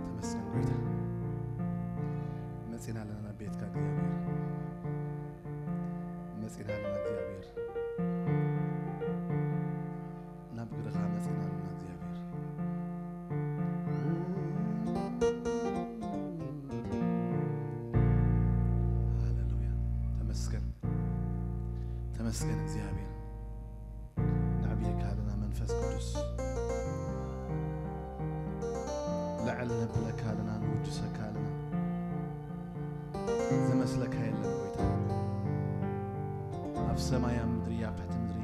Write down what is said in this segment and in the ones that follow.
ተመስገን ጎይታ። መጺና ኣለና ናብ ቤትካ እግዚኣብሔር። መጺና ኣለና እግዚኣብሔር። ናብ እግርኻ መጺና ኣለና እግዚኣብሔር። ሃሌሉያ። ተመስገን። ተመስገን እግዚኣብሔር። ነዕብየካ ኣለና መንፈስ ቅዱስ። ልዕል ነብለካ ኣለና፣ ንውድሰካ ኣለና። ዝመስለካ የለን ጎይታ። ኣብ ሰማይ፣ ኣብ ምድሪ፣ ኣብ ትሕቲ ምድሪ፣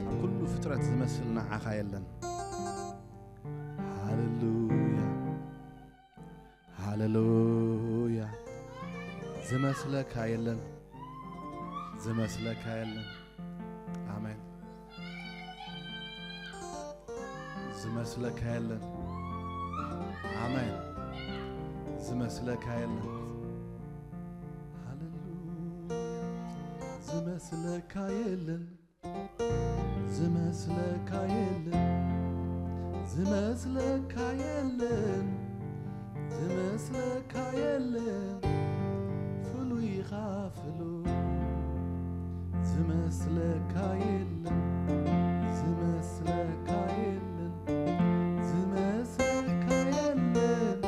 ኣብ ኩሉ ፍጥረት ዝመስል ንዓኻ የለን። ሃሌሉያ። ሃሌሉያ። ዝመስለካ የለን። ዝመስለካ የለን። ኣሜን። ዝመስለካ የለን። ኣሜን። ዝመስለካ የለን። ሃሌሉያ። ዝመስለካ የለን። ዝመስለካ የለን። ዝመስለካ የለን። ዝመስለካ የለን። ፍሉይ ኢኻ ፍሉይ። ዝመስለካ የለን። ዝመስለካ የለን። ዝመስለካ የለን።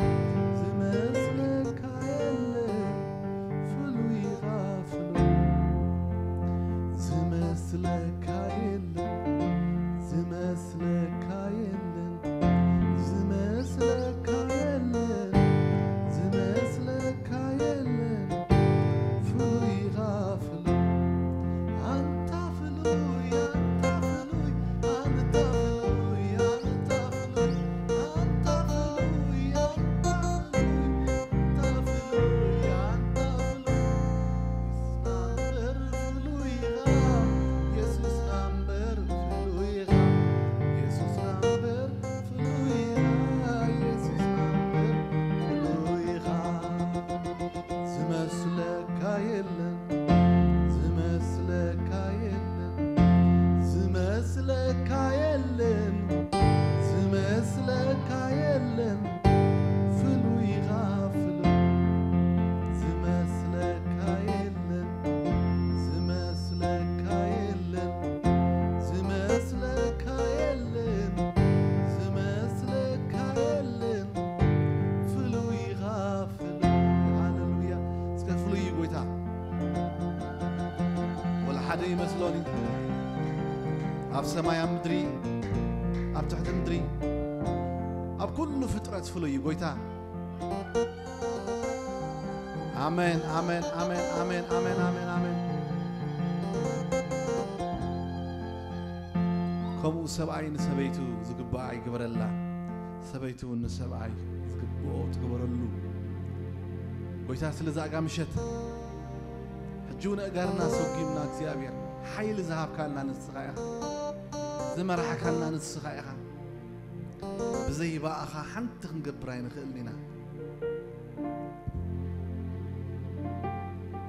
ዝመስለካ የለን። ፍሉይ ኢኻ ፍሉይ። ዝመስለካ የለን። ዝመስለካ የለን። ዝመስለካ የለን። ዝመስለካ የለን። ፍሉይ ኢኻ ፍሉይ። ኣንታ ፍሉይ፣ ኣንታ ፍሉይ፣ ኣንታ ፍሉይ፣ ኣንታ ፍሉይ፣ ኣንታ ፍሉይ፣ ኣንታ ፍሉይ፣ ኣንታ ፍሉይ፣ ኣንታ ፍሉይ። ዝመስለካ የለን። ዝመስለካ የለን። ዝመስለካ የለን። ዝመስለካ የለን። ፍሉይ ኢኻ ፍሉይ። ዝመስለካ የለን። ዝመስለካ የለን። ዝመስለካ የለን። ዝመስለካ የለን። ፍሉይ ኢኻ ፍሉይ። ሃሌሉያ። እስከ ፍሉይ እዩ ጎይታ። ወላ ሓደ ይመስሎን እዩ። ኣብ ሰማይ፣ ኣብ ምድሪ፣ ኣብ ትሕቲ ምድሪ፣ ኣብ ኩሉ ፍጥረት ፍሉይ እዩ ጎይታ። ኣሜን፣ ኣሜን፣ ኣሜን፣ ኣሜን፣ ኣሜን፣ ኣሜን፣ ኣሜን። ከምኡ ሰብኣይ ንሰበይቱ ዝግባኣ ይግበረላ፣ ሰበይቱ እውን ንሰብኣይ ዝግብኦ ትግበረሉ። ጎይታ፣ ስለዚ ኣጋ ምሸት ሕጂ እውን ኣእጋርና ሰጒምና እግዚኣብሔር ሓይሊ ዝሃብካልና ንስኻ ኢኻ፣ ዝመራሕካልና ንስኻ ኢኻ። ብዘይ ብኣኻ ሓንቲ ክንገብር ኣይንኽእልን ኢና።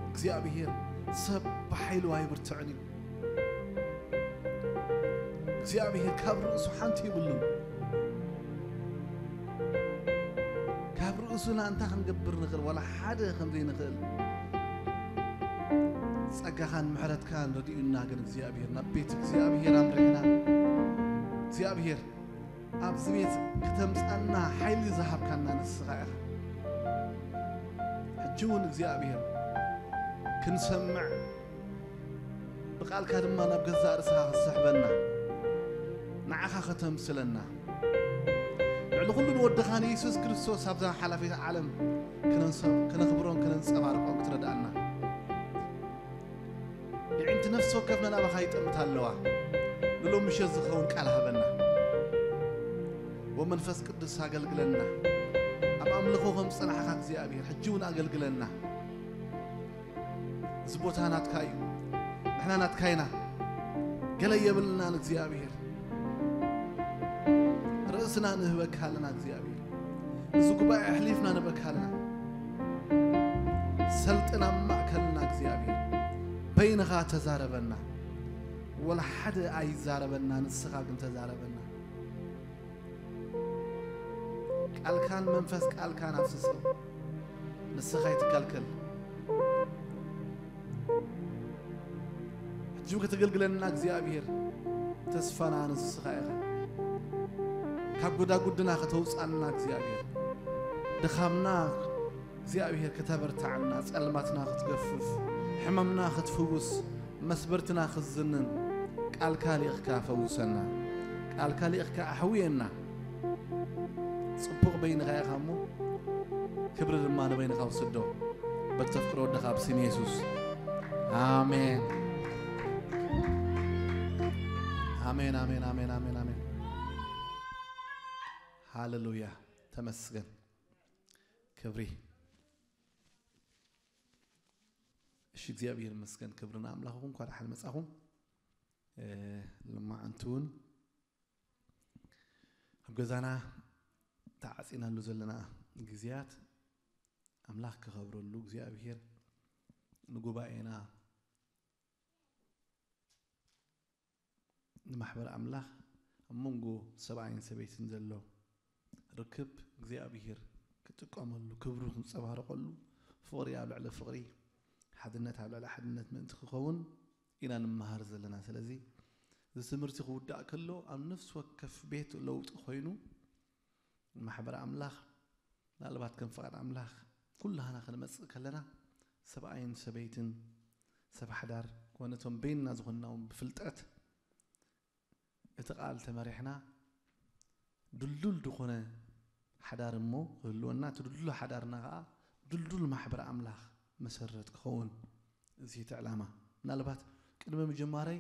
እግዚኣብሔር ሰብ ብሓይሉ ኣይብርትዕን እዩ። እግዚኣብሔር ካብ ርእሱ ሓንቲ ይብሉን። ካብ ርእሱና እንታይ ክንገብር ንኽእል፣ ዋላ ሓደ ከም ዘይንኽእል ጸጋኻን ምሕረትካን ረድኡና። ግን እግዚኣብሔር ናብ ቤት እግዚኣብሔር ኣምሪሕና። እግዚኣብሔር ኣብዚ ቤት ክተምጻና ሓይሊ ዝሃብካና ንስኻ ኢኻ። ሕጂ እውን እግዚኣብሔር ክንሰምዕ፣ ብቃልካ ድማ ናብ ገዛእ ርእስኻ ክትስሕበና፣ ንዓኻ ከተምስለና፣ ልዕሊ ኩሉ ንወድኻ ንየሱስ ክርስቶስ ኣብዛ ሓላፊት ዓለም ክነንሰ-፣ ክነኽብሮን ክነንጸባርቆን ክትረድኣና። የዒንቲ ነፍሲ ወከፍና ናባኻ ይጠምታ ኣለዋ። ንሎም ምሸት ዝኸውን ቃል ሃበና። ወመንፈስ ቅዱስ ኣገልግለና። ኣብ ኣምልኾ ከም ዝጸናሕካ እግዚኣብሔር፣ ሕጂ እውን ኣገልግለና። እዚ ቦታ ናትካ እዩ። ንሕና ናትካ ኢና። ገለ የብልናን እግዚኣብሔር። ርእስና ንህበካ ኣለና እግዚኣብሔር። እዚ ጉባኤ ኣሕሊፍና ንህበካ ኣለና። ሰልጥን ኣብ ማእከልና እግዚኣብሔር። በይንኻ ተዛረበና። ወላ ሓደ ኣይዛረበና፣ ንስኻ ግን ተዛረበና። ቃልካን መንፈስ ቃልካን ኣፍስሶ። ንስኻ ኣይትከልከል። ሕጂ እውን ከተገልግለና እግዚኣብሔር ተስፋና ንስኻ ኢኻ። ካብ ጎዳጉድና ከተውፃና እግዚኣብሔር፣ ድኻምና እግዚኣብሔር ከተበርታዕና፣ ጸልማትና ክትገፍፍ፣ ሕመምና ክትፍውስ፣ መስበርትና ክትዝንን ቃልካ ሊእኽካ ፈውሰና። ቃልካ ሊእኽካ ኣሕውየና። ጽቡቕ በይንኻ ኢኻ እሞ ክብሪ ድማ ንበይንኻ ውሰዶ። በተፍቅሮ ወድኻ ኣብ ስም የሱስ። ኣሜን። ኣሜን፣ ኣሜን፣ ኣሜን፣ ኣሜን፣ ኣሜን። ሃሌሉያ። ተመስገን። ክብሪ። እሺ፣ እግዚኣብሔር ይመስገን። ክብሪ ንኣምላኽ ይኹን። እንኳን ደሓን መጻኹም። እ፣ ሎማዓንቲ እውን ኣብ ገዛና ተዓጺናሉ ዘለና ግዜያት ኣምላኽ ክኸብረሉ፣ እግዚኣብሔር ንጉባኤና ንማሕበር ኣምላኽ ኣብ መንጎ ሰብኣይን ሰበይትን ዘሎ ርክብ እግዚኣብሔር ክጥቀመሉ፣ ክብሩ ክንጸባረቐሉ፣ ፍቕሪ ኣብ ልዕሊ ፍቕሪ፣ ሓድነት ኣብ ልዕሊ ሓድነት ምእንቲ ክኸውን ኢና ንመሃር ዘለና። ስለዚ እዚ ትምህርቲ ክውዳእ ከሎ ኣብ ነፍሲ ወከፍ ቤት ለውጢ ኮይኑ ማሕበር ኣምላኽ ምናልባት ከም ፍቓድ ኣምላኽ ኩላህና ክንመጽእ ከለና ሰብኣይን ሰበይትን ሰብ ሓዳር ኮነ እቶም በይንና ዝኾንና እውን ብፍልጠት እቲ ቃል ተመሪሕና ድልዱል ዝኾነ ሓዳር እሞ ክህልወና፣ እቲ ድልዱል ሓዳርና ከዓ ድልዱል ማሕበር ኣምላኽ መሰረት ክኸውን እዚ እቲ ዕላማ። ምናልባት ቅድሚ ምጅማረይ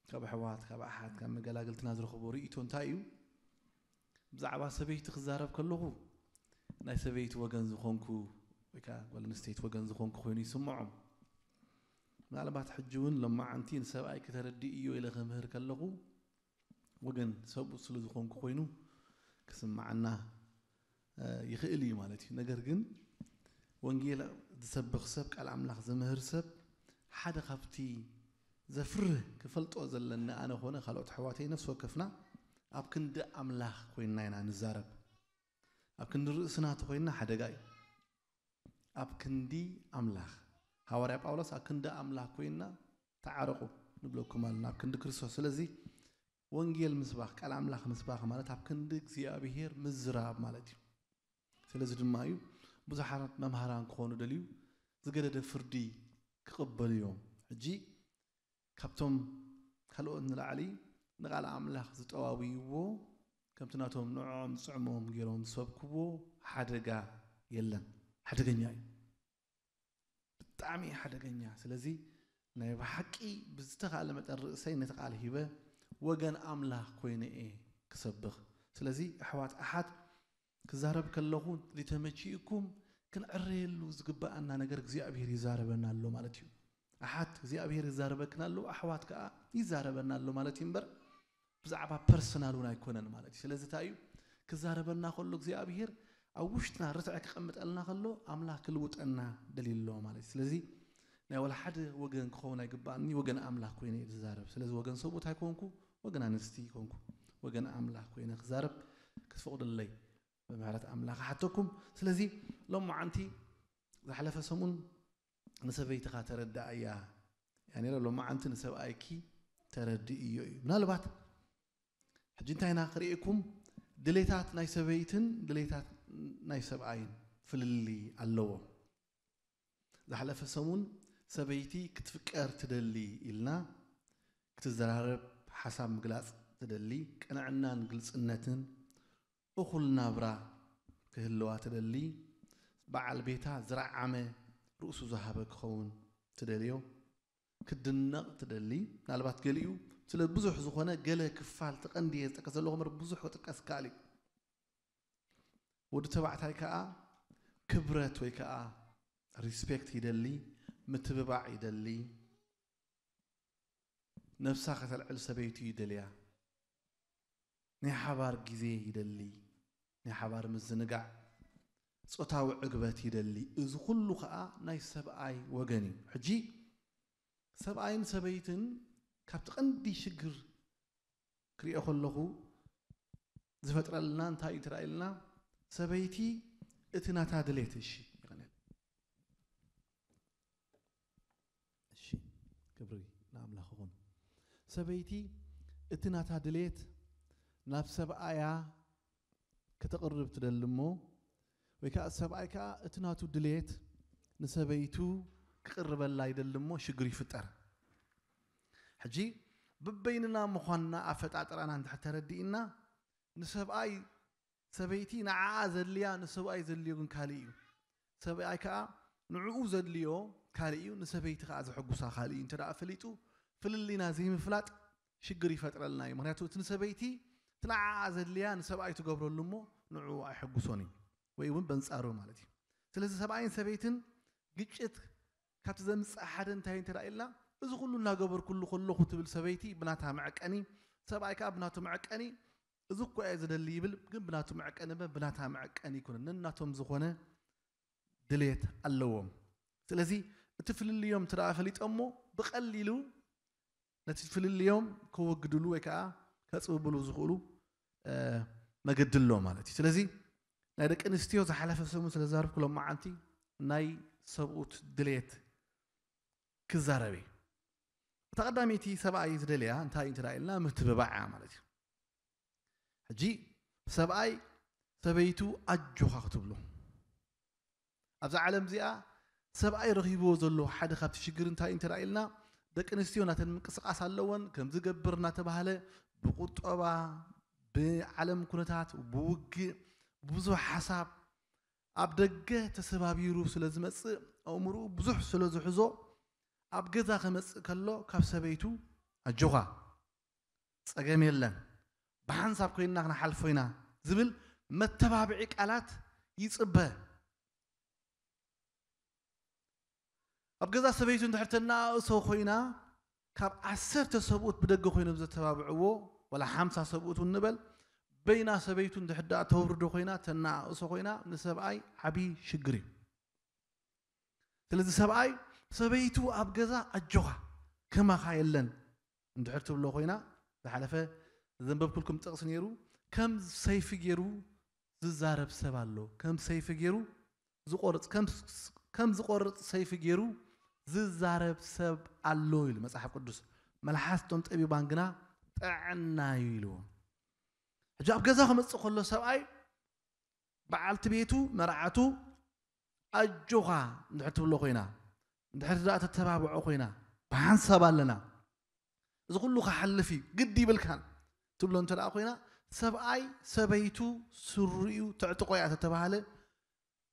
ካብ ኣሕዋት፣ ካብ ኣሓት፣ ካብ መገላግልትና ዝረኽቦ ርእይቶ እንታይ እዩ? ብዛዕባ ሰበይቲ ክዛረብ ከለኹ ናይ ሰበይቲ ወገን ዝኾንኩ ወይ ከዓ ጓል ኣንስተይቲ ወገን ዝኾንኩ ኮይኑ ይስምዖም። ምናልባት ሕጂ እውን ሎማዓንቲ ንሰብኣይ ክተረድእ እዮ ኢለ ክምህር ከለኹ ወገን ሰብኡ ስለ ዝኾንኩ ኮይኑ ክስምዓና እ፣ ይኽእል እዩ ማለት እዩ። ነገር ግን ወንጌል ዝሰብኽ ሰብ፣ ቃል ኣምላኽ ዝምህር ሰብ ሓደ ካብቲ ዘፍርህ ክፈልጦ ዘለኒ ኣነ ኾነ ካልኦት ኣሕዋተይ ነፍሲ ወከፍና ኣብ ክንዲ ኣምላኽ ኮይንና ኢና ንዛረብ። ኣብ ክንዲ ርእስና ተኾይንና ሓደጋ እዩ። ኣብ ክንዲ ኣምላኽ፣ ሃዋርያ ጳውሎስ ኣብ ክንዲ ኣምላኽ ኮይንና ተዓረቑ ንብለኩም ኣለና፣ ኣብ ክንዲ ክርስቶስ። ስለዚ ወንጌል ምስባኽ፣ ቃል ኣምላኽ ምስባኽ ማለት ኣብ ክንዲ እግዚኣብሔር ምዝራብ ማለት እዩ። ስለዚ ድማ እዩ ብዙሓት መምሃራን ክኾኑ ደልዩ ዝገደደ ፍርዲ ክቕበሉ እዮም። ሕጂ ካብቶም ካልኦት ንላዕሊ ንቃል ኣምላኽ ዝጠዋውይዎ ከምቲ ናቶም ንዕኦም ዝጥዕሞም ገይሮም ዝሰብክዎ ሓደጋ የለን። ሓደገኛ እዩ። ብጣዕሚ እዩ ሓደገኛ። ስለዚ ናይ ብሓቂ ብዝተኻእለ መጠን ርእሰይ ነቲ ቃል ሂበ ወገን ኣምላኽ ኮይነ እየ ክሰብኽ። ስለዚ ኣሕዋት ኣሓት ክዛረብ ከለኹ ዘይተመችእኩም ክንዕረየሉ ዝግበኣና ነገር እግዚኣብሔር ይዛረበና ኣሎ ማለት እዩ። ኣሓት እግዚኣብሔር ይዛረበክን ኣሎ፣ ኣሕዋት ከኣ ይዛረበና ኣሎ ማለት እዩ እምበር ብዛዕባ ፐርሰናል እውን ኣይኮነን ማለት እዩ። ስለዚ እንታይ እዩ ክዛረበና ከሎ እግዚኣብሔር ኣብ ውሽጥና ርትዐ ክቐምጠልና ከሎ ኣምላኽ ክልውጠና ደልዩ ኣሎ ማለት እዩ። ስለዚ ናይ ወላ ሓደ ወገን ክኸውን ኣይግባእኒ፣ ወገን ኣምላኽ ኮይነ እየ ዝዛረብ። ስለዚ ወገን ሰብኡት ኣይኮንኩ፣ ወገን ኣንስቲ ይኮንኩ፣ ወገን ኣምላኽ ኮይነ ክዛረብ ክትፈቕዱለይ ብምሕረት ኣምላኽ እሓተኩም። ስለዚ ሎማዓንቲ ዝሓለፈ ሰሙን ንሰበይትኻ ተረድኣያ እያ ነይረ፣ ሎማዓንቲ ንሰብኣይኪ ተረድእዮ እዩ። ምናልባት ሕጂ እንታይ ኢና ክርእየኩም? ድሌታት ናይ ሰበይትን ድሌታት ናይ ሰብኣይን ፍልልይ ኣለዎ። ዝሓለፈ ሰሙን ሰበይቲ ክትፍቀር ትደሊ ኢልና፣ ክትዘራረብ፣ ሓሳብ ምግላጽ ትደሊ፣ ቅንዕናን ግልጽነትን፣ እኹል ናብራ ክህልዋ ትደሊ፣ በዓል ቤታ ዝረዓመ ርእሱ ዝሃበ ክኸውን ትደልዮ፣ ክድነቕ ትደሊ። ምናልባት ገሊኡ ስለ ብዙሕ ዝኾነ ገለ ክፋል እቲ ቀንዲ እየ ዝጠቀስ ዘለኹ እምበር ብዙሕ ክጥቀስ ይከኣል እዩ። ወዲ ተባዕታይ ከኣ ክብረት ወይ ከኣ ሪስፔክት ይደሊ፣ ምትብባዕ ይደሊ፣ ነብሳ ከተልዕል ሰበይቱ ይደልያ፣ ናይ ሓባር ግዜ ይደሊ፣ ናይ ሓባር ምዝንጋዕ፣ ጾታዊ ዕግበት ይደሊ። እዚ ኩሉ ከኣ ናይ ሰብኣይ ወገን እዩ። ሕጂ ሰብኣይን ሰበይትን ካብቲ ቀንዲ ሽግር ክሪኦ ከለኹ ዝፈጥረልና እንታይ እዩ ተራእየልና? ሰበይቲ እቲ ናታ ድሌት፣ እሺ፣ ይቕነል። እሺ፣ ክብሪ ንኣምላኽ ይኹን። ሰበይቲ እቲ ናታ ድሌት ናብ ሰብኣያ ከተቕርብ ትደሊ እሞ፣ ወይ ከዓ ሰብኣይ ከዓ እቲ ናቱ ድሌት ንሰበይቱ ክቕርበላ ይደሊ እሞ ሽግር ይፍጠር። ሕጂ ብበይንና ምዃንና ኣፈጣጥራና እንድሕር ተረዲእና፣ ንሰብኣይ ሰበይቲ ንዓኣ ዘድልያ ንሰብኣይ ዘድልዮ ግን ካልእ እዩ። ሰብኣይ ከዓ ንዕኡ ዘድልዮ ካልእ እዩ፣ ንሰበይቲ ከዓ ዘሐጉሳ ካልእ እዩ። እንተ ደኣ ፈሊጡ ፍልልይና ዘይምፍላጥ ሽግር ይፈጥረልና እዩ። ምክንያቱ እቲ ንሰበይቲ እቲ ንዓኣ ዘድልያ ንሰብኣይ ትገብረሉ እሞ ንዕኡ ኣይሐጉሶን እዩ፣ ወይ እውን በንጻሩ ማለት እዩ። ስለዚ ሰብኣይን ሰበይትን ግጭት ካብቲ ዘምጽእ ሓደ እንታይ እንተ ኢልና፣ እዚ ኩሉ እናገበርኩሉ ከለኹ ትብል ሰበይቲ ብናታ መዐቀኒ፣ ሰብኣይ ከዓ ብናቱ መዐቀኒ፣ እዚ እኮ እየ ዝደሊ ይብል፣ ግን ብናቱ መዐቀኒ እምበር ብናታ መዐቀኒ ኣይኮነን። ነናቶም ዝኾነ ድሌት ኣለዎም። ስለዚ እቲ ፍልልዮም እንተ ደኣ ፈሊጦሞ ብቐሊሉ ነቲ ፍልልዮም ከወግድሉ ወይ ከዓ ከጽብብሉ ዝኽእሉ፣ እ፣ መገዲ ኣሎ ማለት እዩ። ስለዚ ናይ ደቂ ኣንስትዮ ዝሓለፈ ሰሙን ስለ ዝዛረብኩ ሎም መዓንቲ ናይ ሰብኡት ድሌት ክዛረብ እየ። እታ ቀዳመይቲ ሰብኣይ ዝደልያ እንታይ እዩ እንተ ደኣ ኢልና ምትብባዕ እያ ማለት እዩ። ሕጂ ሰብኣይ ሰበይቱ ኣጆኻ ክትብሎ። ኣብዛ ዓለም እዚኣ ሰብኣይ ረኺብዎ ዘሎ ሓደ ካብቲ ሽግር እንታይ እዩ እንተ ደኣ ኢልና፣ ደቂ ኣንስትዮ ናተን ምንቅስቃስ ኣለወን፣ ከም ዝገብር እናተባህለ ብቁጠባ፣ ብዓለም ኩነታት፣ ብውግእ፣ ብዙሕ ሓሳብ ኣብ ደገ ተሰባቢሩ ስለ ዝመጽእ፣ ኣእምሮኡ ብዙሕ ስለ ዝሕዞ፣ ኣብ ገዛ ክመጽእ ከሎ ካብ ሰበይቱ ኣጆኻ፣ ጸገም የለን፣ ብሓንሳብ ኮይንና ክንሓልፎ ኢና ዝብል መተባብዒ ቃላት ይጽበ። ኣብ ገዛ ሰበይቱ እንድሕር ተናእሶ ኮይና፣ ካብ ዓሰርተ ሰብኡት ብደገ ኮይኖም ዘተባብዕዎ፣ ዋላ ሓምሳ ሰብኡት እውን ንበል፣ በይና ሰበይቱ እንድሕር ደኣ ተውርዶ ኮይና፣ ተናእሶ ኮይና፣ ንሰብኣይ ዓቢ ሽግር እዩ። ስለዚ ሰብኣይ ሰበይቱ ኣብ ገዛ ኣጆኻ፣ ከማኻ የለን እንድሕር ትብሎ ኮይና፣ ዝሓለፈ ዘንበብኩልኩም ጥቕሲ ነይሩ፣ ከም ሰይፊ ገይሩ ዝዛረብ ሰብ ኣሎ። ከም ሰይፊ ገይሩ ዝቆርጽ፣ ከም፣ ከም ዝቆርጽ ሰይፊ ገይሩ ዝዛረብ ሰብ ኣሎ ኢሉ መጽሓፍ ቅዱስ። መልሓስ እቶም ጠቢባን ግና ጥዕና እዩ ኢልዎ። ሕጂ ኣብ ገዛ ክመጽእ ከሎ ሰብኣይ በዓልቲ ቤቱ፣ መርዓቱ ኣጆኻ እንድሕር ትብሎ ኮይና፣ እንድሕር ደኣ ተተባብዖ ኮይና፣ ብሓንሳብ ኣለና፣ እዚ ኩሉ ክሓልፍ እዩ፣ ግዲ ይብልካን ትብሎ እንተ ደኣ ኮይና፣ ሰብኣይ ሰበይቱ ስሪኡ ተዕጥቆ እያ ተተባሃለ፣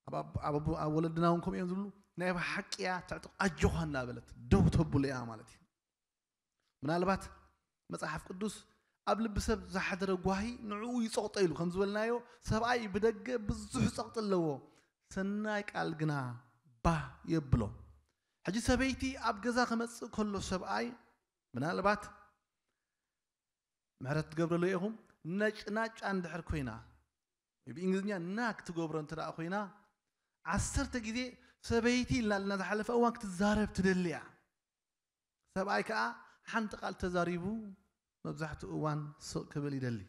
ኣብ፣ ኣብ፣ ኣብ፣ ኣብ ወለድና እውን ከምኡ እዮም ዝብሉ፣ ናይ ብሓቂ እያ ተዕጥቆ፣ ኣጆኻ እናበለት ደው ተብሎ እያ ማለት እዩ። ምናልባት መጽሓፍ ቅዱስ ኣብ ልቢ ሰብ ዝሓደረ ጓሂ ንዕኡ ይጸቕጦ ኢሉ ከም ዝበልናዮ፣ ሰብኣይ ብደገ ብዙሕ ጸቕጢ ኣለዎ፣ ሰናይ ቃል ግና ባህ የብሎ። ሕጂ ሰበይቲ ኣብ ገዛ ክመጽእ ከሎ ሰብኣይ ምናልባት ምሕረት ትገብረሉ ኢኹም፣ ነጭናጫ እንድሕር ኮይና፣ ብእንግሊዝኛ ናግ ትገብሮ እንተ ደኣ ኮይና፣ ዓሰርተ ግዜ ሰበይቲ ኢልና ኣለና ዝሓለፈ እዋን ክትዛረብ ትደሊ እያ። ሰብኣይ ከኣ ሓንቲ ቃል ተዛሪቡ መብዛሕትኡ እዋን ስቕ ክብል ይደሊ።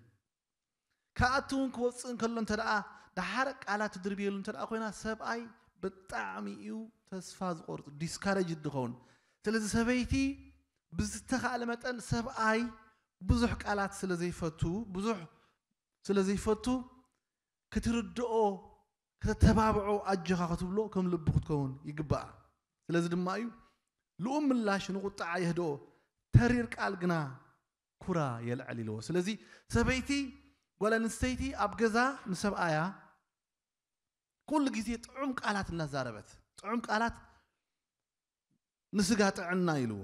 ክኣቱ እውን ክወፅእ እንከሎ እንተ ደኣ ደሓር ቃላት ትድርብየሉ እንተ ደኣ ኮይና፣ ሰብኣይ ብጣዕሚ እዩ ተስፋ ዝቆርፅ፣ ዲስካሬጅ ዝኸውን። ስለዚ ሰበይቲ ብዝተኻእለ መጠን ሰብኣይ ብዙሕ ቃላት ስለ ዘይፈቱ፣ ብዙሕ ስለ ዘይፈቱ ክትርድኦ፣ ከተተባብዖ፣ ኣጆኻ ክትብሎ ከም ልቡ ክትከውን ይግባኣ። ስለዚ ድማ እዩ ልኡም ምላሽ ንቁጥዓ የህድኦ፣ ተሪር ቃል ግና ኩራ የልዕል ኢልዎ። ስለዚ ሰበይቲ፣ ጓል ኣንስተይቲ ኣብ ገዛ ንሰብኣያ ኩሉ ግዜ ጥዑም ቃላት እናዛረበት፣ ጥዑም ቃላት ንስጋ ጥዕና ኢልዎ።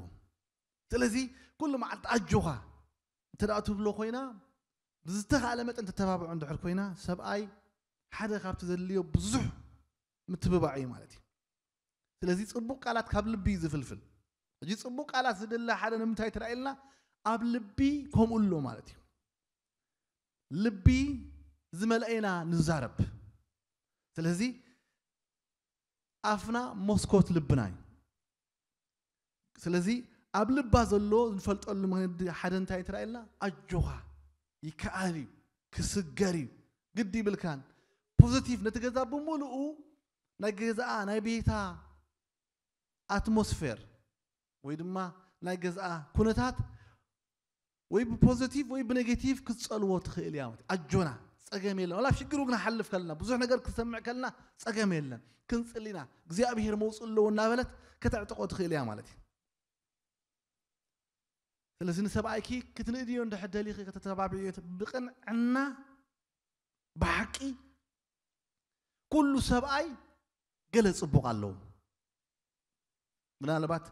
ስለዚ ኩሉ መዓልቲ ኣጆኻ እንተ ደኣ ትብሎ ኮይና፣ ብዝተኻእለ መጠን ተተባብዖ እንድሕር ኮይና፣ ሰብኣይ ሓደ ካብቲ ዘድልዮ ብዙሕ ምትብባዕ እዩ ማለት እዩ። ስለዚ ጽቡቕ ቃላት ካብ ልቢ እዩ ዝፍልፍል። ሕጂ ጽቡቕ ቃላት ዝደሊ ሓደ ንምንታይ ተራእየልና? ኣብ ልቢ ከምኡ ኣሎ ማለት እዩ። ልቢ ዝመልአ ኢና ንዛረብ። ስለዚ ኣፍና መስኮት ልብና እዩ። ስለዚ ኣብ ልባ ዘሎ ዝፈልጠሉ መንገዲ ሓደ እንታይ ተራእየልና? ኣጆኻ፣ ይከኣል እዩ፣ ክስገር እዩ፣ ግዲ ይብልካን፣ ፖዘቲቭ ነቲ ገዛ ብምሉኡ ናይ ገዛኣ ናይ ቤታ ኣትሞስፌር ወይ ድማ ናይ ገዛኣ ኩነታት ወይ ብፖዘቲቭ ወይ ብኔጌቲቭ ክትጸልዎ ትኽእል እያ ማለት እዩ። ኣጆና ጸገም የለን። ዋላ ኣብ ሽግር እውን ክንሓልፍ ከለና ብዙሕ ነገር ክንሰምዕ ከለና ጸገም የለን። ክንጽል ኢና እግዚኣብሔር መውጽእ ኣለዎ እናበለት ከተዕጥቆ ትኽእል እያ ማለት እዩ። ስለዚ ንሰብኣይኪ ክትንእድዮ እንድሕር ደሊኺ ከተተባብዕዮ ብቅንዕና ብሓቂ ኩሉ ሰብኣይ ገለ ጽቡቕ ኣለዎ። ምናልባት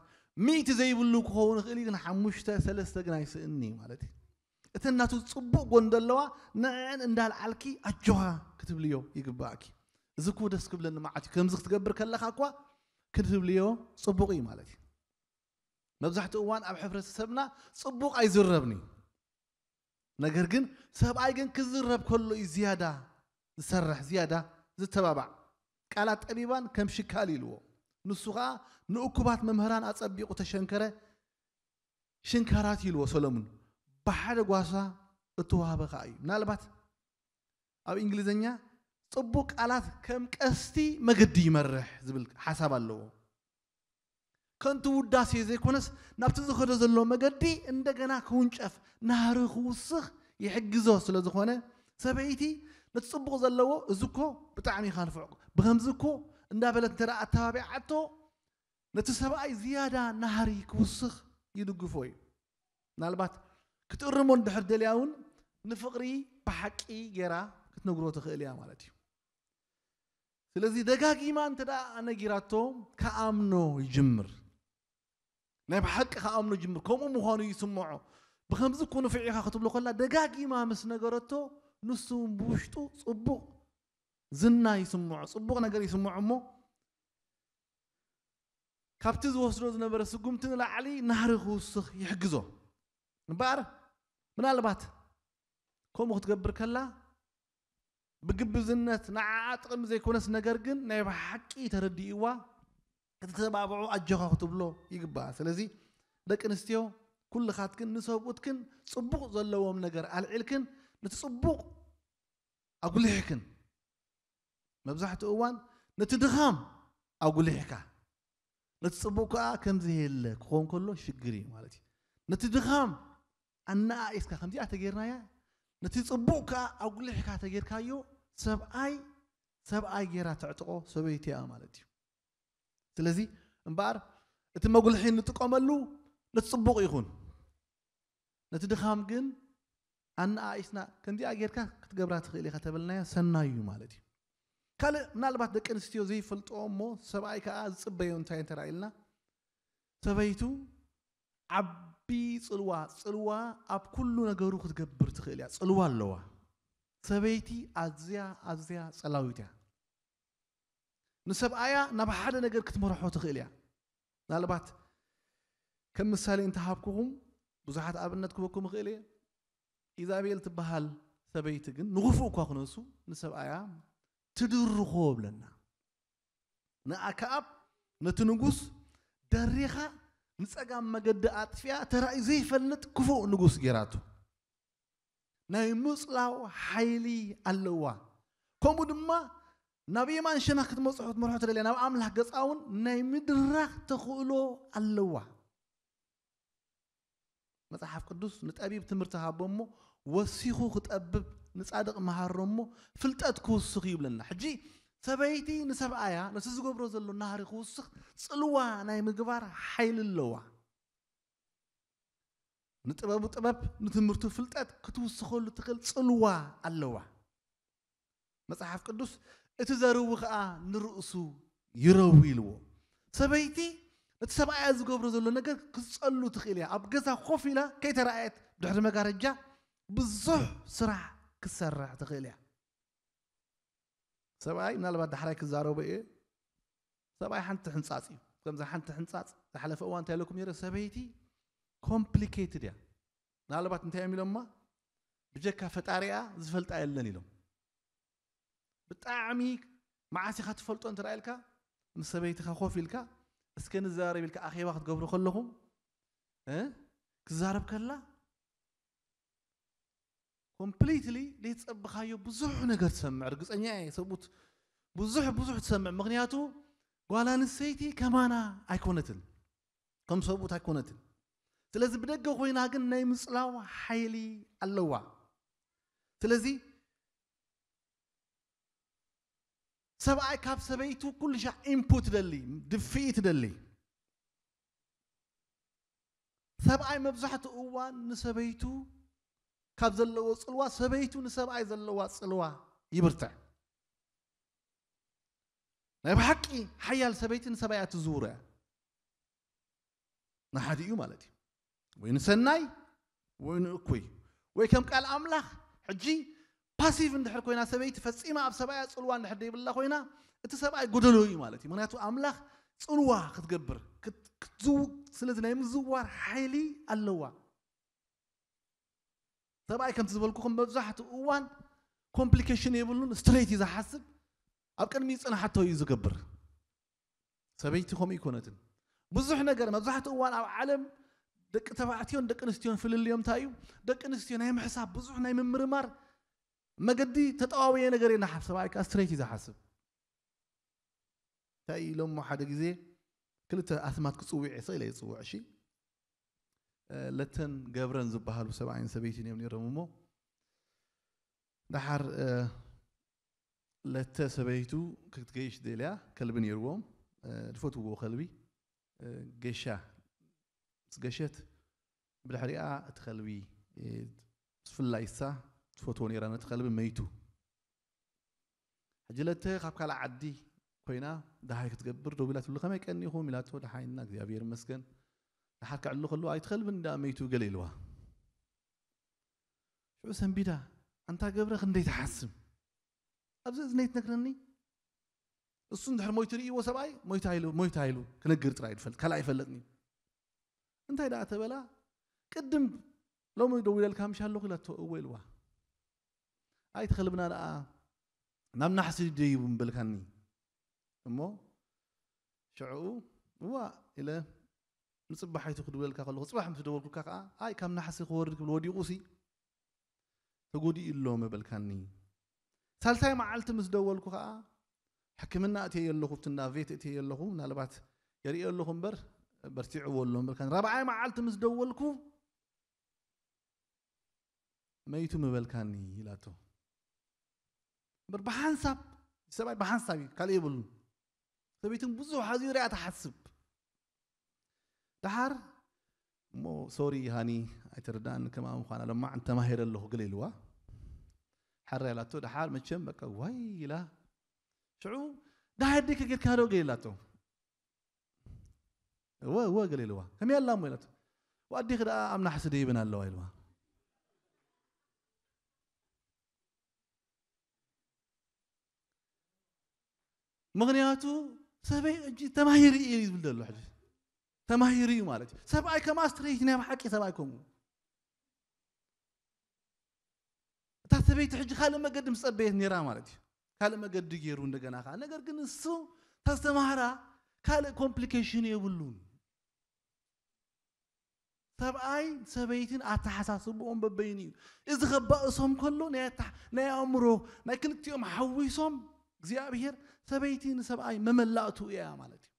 ሚእቲ ዘይብሉ ክኸውን ይኽእል እዩ፣ ግን ሓሙሽተ ሰለስተ ግን ኣይስእኒ ማለት እዩ። እተን ናቱ ጽቡቕ ጎን ዘለዋ ንዕን እንዳልዓልኪ ኣጆኻ ክትብልዮ ይግባእኪ። እዚ እኮ ደስ ክብለኒ መዓት እዩ፣ ከምዚ ክትገብር ከለኻ እኳ ክትብልዮ ጽቡቕ እዩ ማለት እዩ። መብዛሕትኡ እዋን ኣብ ሕብረተሰብና ጽቡቕ ኣይዝረብን እዩ። ነገር ግን ሰብኣይ ግን ክዝረብ ከሎ እዩ ዝያዳ ዝሰርሕ፣ ዝያዳ ዝተባባዕ። ቃላት ጠቢባን ከም ሽካል ኢልዎ። ንሱ ኸኣ ንእኩባት መምህራን ኣጸቢቑ ተሸንከረ ሽንካራት ኢልዎ ሰሎሙን። ብሓደ ጓሳ እተዋህበ ኸኣ እዩ። ምናልባት ኣብ እንግሊዝኛ ጽቡቕ ቃላት ከም ቀስቲ መገዲ ይመርሕ ዝብል ሓሳብ ኣለዎ። ከንቱ ውዳሴ ዘይኮነስ ናብቲ ዝኸዶ ዘሎ መገዲ እንደገና ክውንጨፍ ናህሪ ክውስኽ ይሕግዞ ስለ ዝኾነ ሰበይቲ ነቲ ጽቡቕ ዘለዎ እዚ እኮ ብጣዕሚ ኢኻ ንፉዕ ብኸምዚ እኮ እንዳበለት እንተ ኣተባቢዓቶ ነቲ ሰብኣይ ዝያዳ ናህሪ ክውስኽ ይድግፎ እዩ። ምናልባት ክትእርሞ እንድሕር ደልያ እውን ንፍቕሪ ብሓቂ ገይራ ክትነግሮ ትኽእል እያ ማለት እዩ። ስለዚ ደጋጊማ እንተ ደኣ ነጊራቶ ክኣምኖ ይጅምር። ናይ ብሓቂ ክኣምኖ ይጅምር። ከምኡ ምዃኑ ይስምዖ። ብኸምዚ እኮ ንፉዕ ኢኻ ክትብሎ ከላ ደጋጊማ ምስ ነገረቶ ንሱ እውን ብውሽጡ ጽቡቕ ዝና ይስምዖ፣ ጽቡቕ ነገር ይስምዖ እሞ ካብቲ ዝወስዶ ዝነበረ ስጉምቲ ንላዕሊ ናህሪ ክውስኽ ይሕግዞ። እምበኣር ምናልባት ከምኡ ክትገብር ከላ ብግብዝነት ንዓኣ ጥቕሚ ዘይኮነስ ነገር ግን ናይ ብሓቂ ተረዲእዋ ክትተባብዖ ኣጆኻ ክትብሎ ይግባኣ። ስለዚ ደቂ ኣንስትዮ ኩልኻትክን ንሰብኡትክን ጽቡቕ ዘለዎም ነገር ኣልዒልክን ነቲ ጽቡቕ ኣጉሊሕክን መብዛሕትኡ እዋን ነቲ ድኻም ኣጉሊሕካ ነቲ ጽቡቕ ከኣ ከምዚ የለ ክኸውን ከሎ ሽግር እዩ ማለት እዩ። ነቲ ድኻም ኣነኣኢስካ ከምዚኣ ተጌርናያ ነቲ ጽቡቕ ከኣ ኣጉሊሕካ ተጌርካዮ ሰብኣይ ሰብኣይ ጌራ ተዕጥቆ ሰበይቲ እያ ማለት እዩ። ስለዚ እምበኣር እቲ መጉልሒ እንጥቀመሉ ነቲ ጽቡቕ ይኹን ነቲ ድኻም ግን ኣነኣኢስና ከምዚኣ ጌርካ ክትገብራ ትኽእል ኢኻ ተበልናዮ ሰናዩ ማለት እዩ። ካልእ ምናልባት ደቂ ኣንስትዮ ዘይፈልጥኦ እሞ ሰብኣይ ከዓ ዝፅበዮ እንታይ እንተራ ኢልና ሰበይቱ ዓቢ ፅልዋ ፅልዋ ኣብ ኩሉ ነገሩ ክትገብር ትኽእል እያ። ፅልዋ ኣለዋ። ሰበይቲ ኣዝያ ኣዝያ ፀላዊት እያ። ንሰብኣያ ናብ ሓደ ነገር ክትመርሖ ትኽእል እያ። ምናልባት ከም ምሳሌ እንተሃብኩኹም ብዙሓት ኣብነት ክበኩም እኽእል እየ። ኢዛቤል ትበሃል ሰበይቲ ግን ንኽፉእ እኳ ክነሱ ንሰብኣያ ትድርኾ ብለና። ንኣከኣብ ነቲ ንጉስ ደሪኻ ንጸጋም መገዲ ኣጥፊኣ ተራእዩ ዘይፈልጥ ክፉእ ንጉስ ጌራቱ። ናይ ምጽላው ሓይሊ ኣለዋ። ከምኡ ድማ ናብ የማን ሸነኽ ክትመጽሑ ክትመርሖ ትደልያ ናብ ኣምላኽ ገጻ እውን ናይ ምድራኽ ተኽእሎ ኣለዋ። መጽሓፍ ቅዱስ ንጠቢብ ትምህርቲ ሃቦ እሞ ወሲኹ ክጠብብ ንጻድቕ መሃሮ እሞ ፍልጠት ክውስኽ ይብለና። ሕጂ ሰበይቲ ንሰብኣያ ነቲ ዝገብሮ ዘሎ ናህሪ ክውስኽ ጽልዋ ናይ ምግባር ሓይሊ ኣለዋ። ንጥበቡ ጥበብ ንትምህርቱ ፍልጠት ክትውስኸሉ ትኽእል ጽልዋ ኣለዋ። መጽሓፍ ቅዱስ እቲ ዘርዊ ኸኣ ንርእሱ ይረዊ ኢልዎ። ሰበይቲ እቲ ሰብኣያ ዝገብሮ ዘሎ ነገር ክትጸሉ ትኽእል እያ። ኣብ ገዛ ኮፍ ኢላ ከይተረኣየት ድሕሪ መጋረጃ ብዙሕ ስራሕ ክትሰርሕ ትኽእል እያ። ሰብኣይ ምናልባት ዳሕራይ ክዛረቦ እየ። ሰብኣይ ሓንቲ ሕንጻጽ እዩ። ከምዛ ሓንቲ ሕንጻጽ ዝሓለፈ እዋን እንታይ ኢለኩም ነይረ? ሰበይቲ ኮምፕሊኬትድ እያ። ምናልባት እንታይ እዮም ኢሎማ? ብጀካ ፈጣሪኣ ዝፈልጣ የለን ኢሎም። ብጣዕሚ መዓስ ኢኻ ትፈልጦ እንተ ኢልካ ምስ ሰበይትኻ ኮፍ ኢልካ እስከ ንዛረብ ኢልካ ኣኼባ ክትገብሩ ከለኹም እ ክዛረብ ከላ ኮምፕሊትሊ ዘይጸበኻዮ ብዙሕ ነገር ትሰምዕ። ርግጸኛ እየ ሰብኡት ብዙሕ ብዙሕ ትሰምዕ። ምኽንያቱ ጓል ኣንስተይቲ ከማና ኣይኮነትን፣ ከም ሰብኡት ኣይኮነትን። ስለዚ ብደገ ኮይና ግን ናይ ምጽላው ሓይሊ ኣለዋ። ስለዚ ሰብኣይ ካብ ሰበይቱ ኩሉ ሻዕ ኢንፑት ደሊ፣ ድፍኢት ደሊ። ሰብኣይ መብዛሕትኡ እዋን ንሰበይቱ ካብ ዘለዎ ጽልዋ፣ ሰበይቱ ንሰብኣይ ዘለዋ ጽልዋ ይብርትዕ። ናይ ብሓቂ ሓያል ሰበይቲ ንሰብኣያ ትዝውሮ እያ። ንሓዲኡ ማለት እዩ። ወይ ንሰናይ ወይ ንእኩይ። ወይ ከም ቃል ኣምላኽ ሕጂ ፓሲቭ እንድሕር ኮይና ሰበይቲ ፈጺማ ኣብ ሰብኣያ ጽልዋ እንድሕር ደይብላ ኮይና፣ እቲ ሰብኣይ ጎደሎ እዩ ማለት እዩ። ምኽንያቱ ኣምላኽ ጽልዋ ክትገብር፣ ክት-፣ ክትዝው-፣ ስለዚ ናይ ምዝዋር ሓይሊ ኣለዋ። ሰብኣይ ከምቲ ዝበልኩኹም መብዛሕትኡ እዋን ኮምፕሊኬሽን የብሉን፣ ስትሬት እዩ ዝሓስብ፣ ኣብ ቅድሚ ጽንሓቶ እዩ ዝገብር። ሰበይቲ ከምኡ ይኮነትን። ብዙሕ ነገር መብዛሕትኡ እዋን ኣብ ዓለም ደቂ ተባዕትዮን ደቂ ኣንስትዮን ፍልልዮም እንታይ እዩ? ደቂ ኣንስትዮ ናይ ምሕሳብ ብዙሕ ናይ ምምርማር መገዲ ተጠዋወየ ነገር የናሓብ፣ ሰብኣይ ከኣ ስትሬት እዩ ዝሓስብ። እንታይ ኢሎሞ ሓደ ግዜ ክልተ ኣስማት ክጽውዕ እየ ኢለ ይጽውዕ፣ እሺ? እ፣ ለተን ገብረን ዝበሃሉ ሰብኣይን ሰበይትን እዮም ነይሮም እሞ፣ ደሓር፣ እ፣ ለተ ሰበይቱ ክትገይሽ ደልያ፣ ከልቢ ነይርዎም፣ እ፣ ዝፈትውዎ ከልቢ፣ እ፣ ገሻ፣ ምስ ገሸት ብድሕሪኣ እቲ ከልቢ፣ እ፣ ብፍላይ እሳ ትፈትዎ ነይራ ነቲ ከልቢ መይቱ። ሕጂ ለተ ካብ ካልእ ዓዲ ኮይና ደሃይ ክትገብር ደው ኢላ ትብሉ፣ "ከመይ ቀኒኹም?" ኢላቶ፣ "ደሓይና እግዚኣብሔር ይመስገን፣ ደሓር ከዕሉ ከለዉ ኣይትኸልብን እንዳ መይቱ" ገለ ኢልዋ። ሽዑ ሰንቢዳ፣ "ኣንታ ገብረ ክንደይ ትሓስም? ኣብዚ እዝነይ ትነግረኒ?" እሱ እንድሕር ሞይቱ ርእይዎ ሰብኣይ፣ ሞይታ ኢሉ፣ ሞይታ ኢሉ ክነግር ጥራይ ይፈልጥ፣ ካልእ ኣይፈልጥን እዩ። እንታይ ደኣ ተበላ፣ "ቅድም ሎሚ ደው ኢለልካ ምሽ ኣለኹ?" ኢላቶ፣ "እወ" ኢልዋ። "ኣይ ተኸልብና ደኣ ናብ ናሕሲ ደይቡ ምበልካኒ እሞ?" ሽዕኡ "እዋ" ኢለ ንጽባሓይቱ ክድውለልካ ከለኹ፣ ጽባሕ ምስ ደወልኩልካ ከኣ፣ "ኣይ ካብ ናሕሲ ክወርድ ክብል ወዲቑ ሲ ተጎዲኡ ኣሎ" ምበልካኒ። ሳልሳይ መዓልቲ ምስ ደወልኩ ከኣ፣ "ሕክምና እትየ ኣለኹ፣ ኣብቲ እንዳ ቬት እትየ ኣለኹ፣ ምናልባት የርእዮ ኣለኹ እምበር በርቲዕዎ ኣሎ" ምበልካኒ። ራብዓይ መዓልቲ ምስ ደወልኩ፣ "መይቱ ምበልካኒ" ኢላቶ። እምበር ብሓንሳብ፣ ሰብኣይ ብሓንሳብ እዩ፣ ካልእ የብሉን። ሰበይትን ብዙሕ ኣዝዩ ሪኣ ትሓስብ። ደሓር እሞ፣ "ሶሪ ሃኒ፣ ኣይተረዳእን ከማኡ ምዃና፣ ለማዕ እንተማሂረ ኣለኹ" ገለ ኢልዋ። ሓራ ኢላቶ፣ ደሓር መቸም በቃ ዋይ ኢላ። ሽዑ፣ "ደሃይ ኣዴኪ ጌርካ ዶ?" ገለ ኢላቶ። "እወ፣ እወ" ገለ ኢልዋ። "ከመይ ኣላ እሞ?" ኢላቶ። "ወኣዴኺ ደኣ ኣብ ናሕሲ ደይበን ኣለዋ" ኢልዋ። ምኽንያቱ ሰበይ ሕጂ ተማሂሩ እዩ ዝብል ዘሎ። ሕጂ ተማሂሩ እዩ ማለት እዩ። ሰብኣይ ከማ ስትሬት ናይ ብሓቂ ሰብኣይ ከምኡ። እታ ሰበይቲ ሕጂ ካልእ መገዲ ምስ ጸበየት ነይራ ማለት እዩ። ካልእ መገዲ ገይሩ እንደገና ከኣ። ነገር ግን እሱ እታ ዝተማህራ ካልእ ኮምፕሊኬሽን የብሉን። ሰብኣይ ሰበይትን ኣተሓሳስብኦም በበይኑ እዩ። እዚ ከባእሶም ከሎ ናይ ኣታ-፣ ናይ ኣእምሮ ናይ ክልቲኦም ሓዊሶም እግዚኣብሔር ሰበይቲ ንሰብኣይ መመላእቱ እያ ማለት እዩ።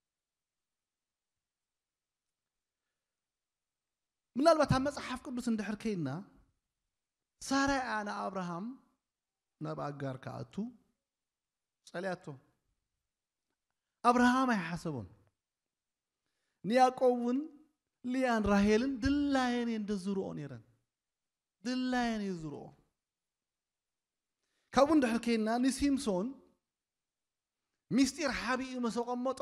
ምናልባት ኣብ መጽሓፍ ቅዱስ እንድሕር ከይድና፣ ሳራ እያ ንኣብርሃም ናብ ኣጋር ክኣቱ ጸልያቶ። ኣብርሃም ኣይሓሰቦን። ንያዕቆብ እውን ልያን ራሄልን ድላየን እየን ደዝርኦ ነይረን። ድላየን እየ ዝርኦ። ካብኡ እንድሕር ከይድና ንሲምሶን ሚስጢር ሓቢኡ ምስ ኣቐመጦ፣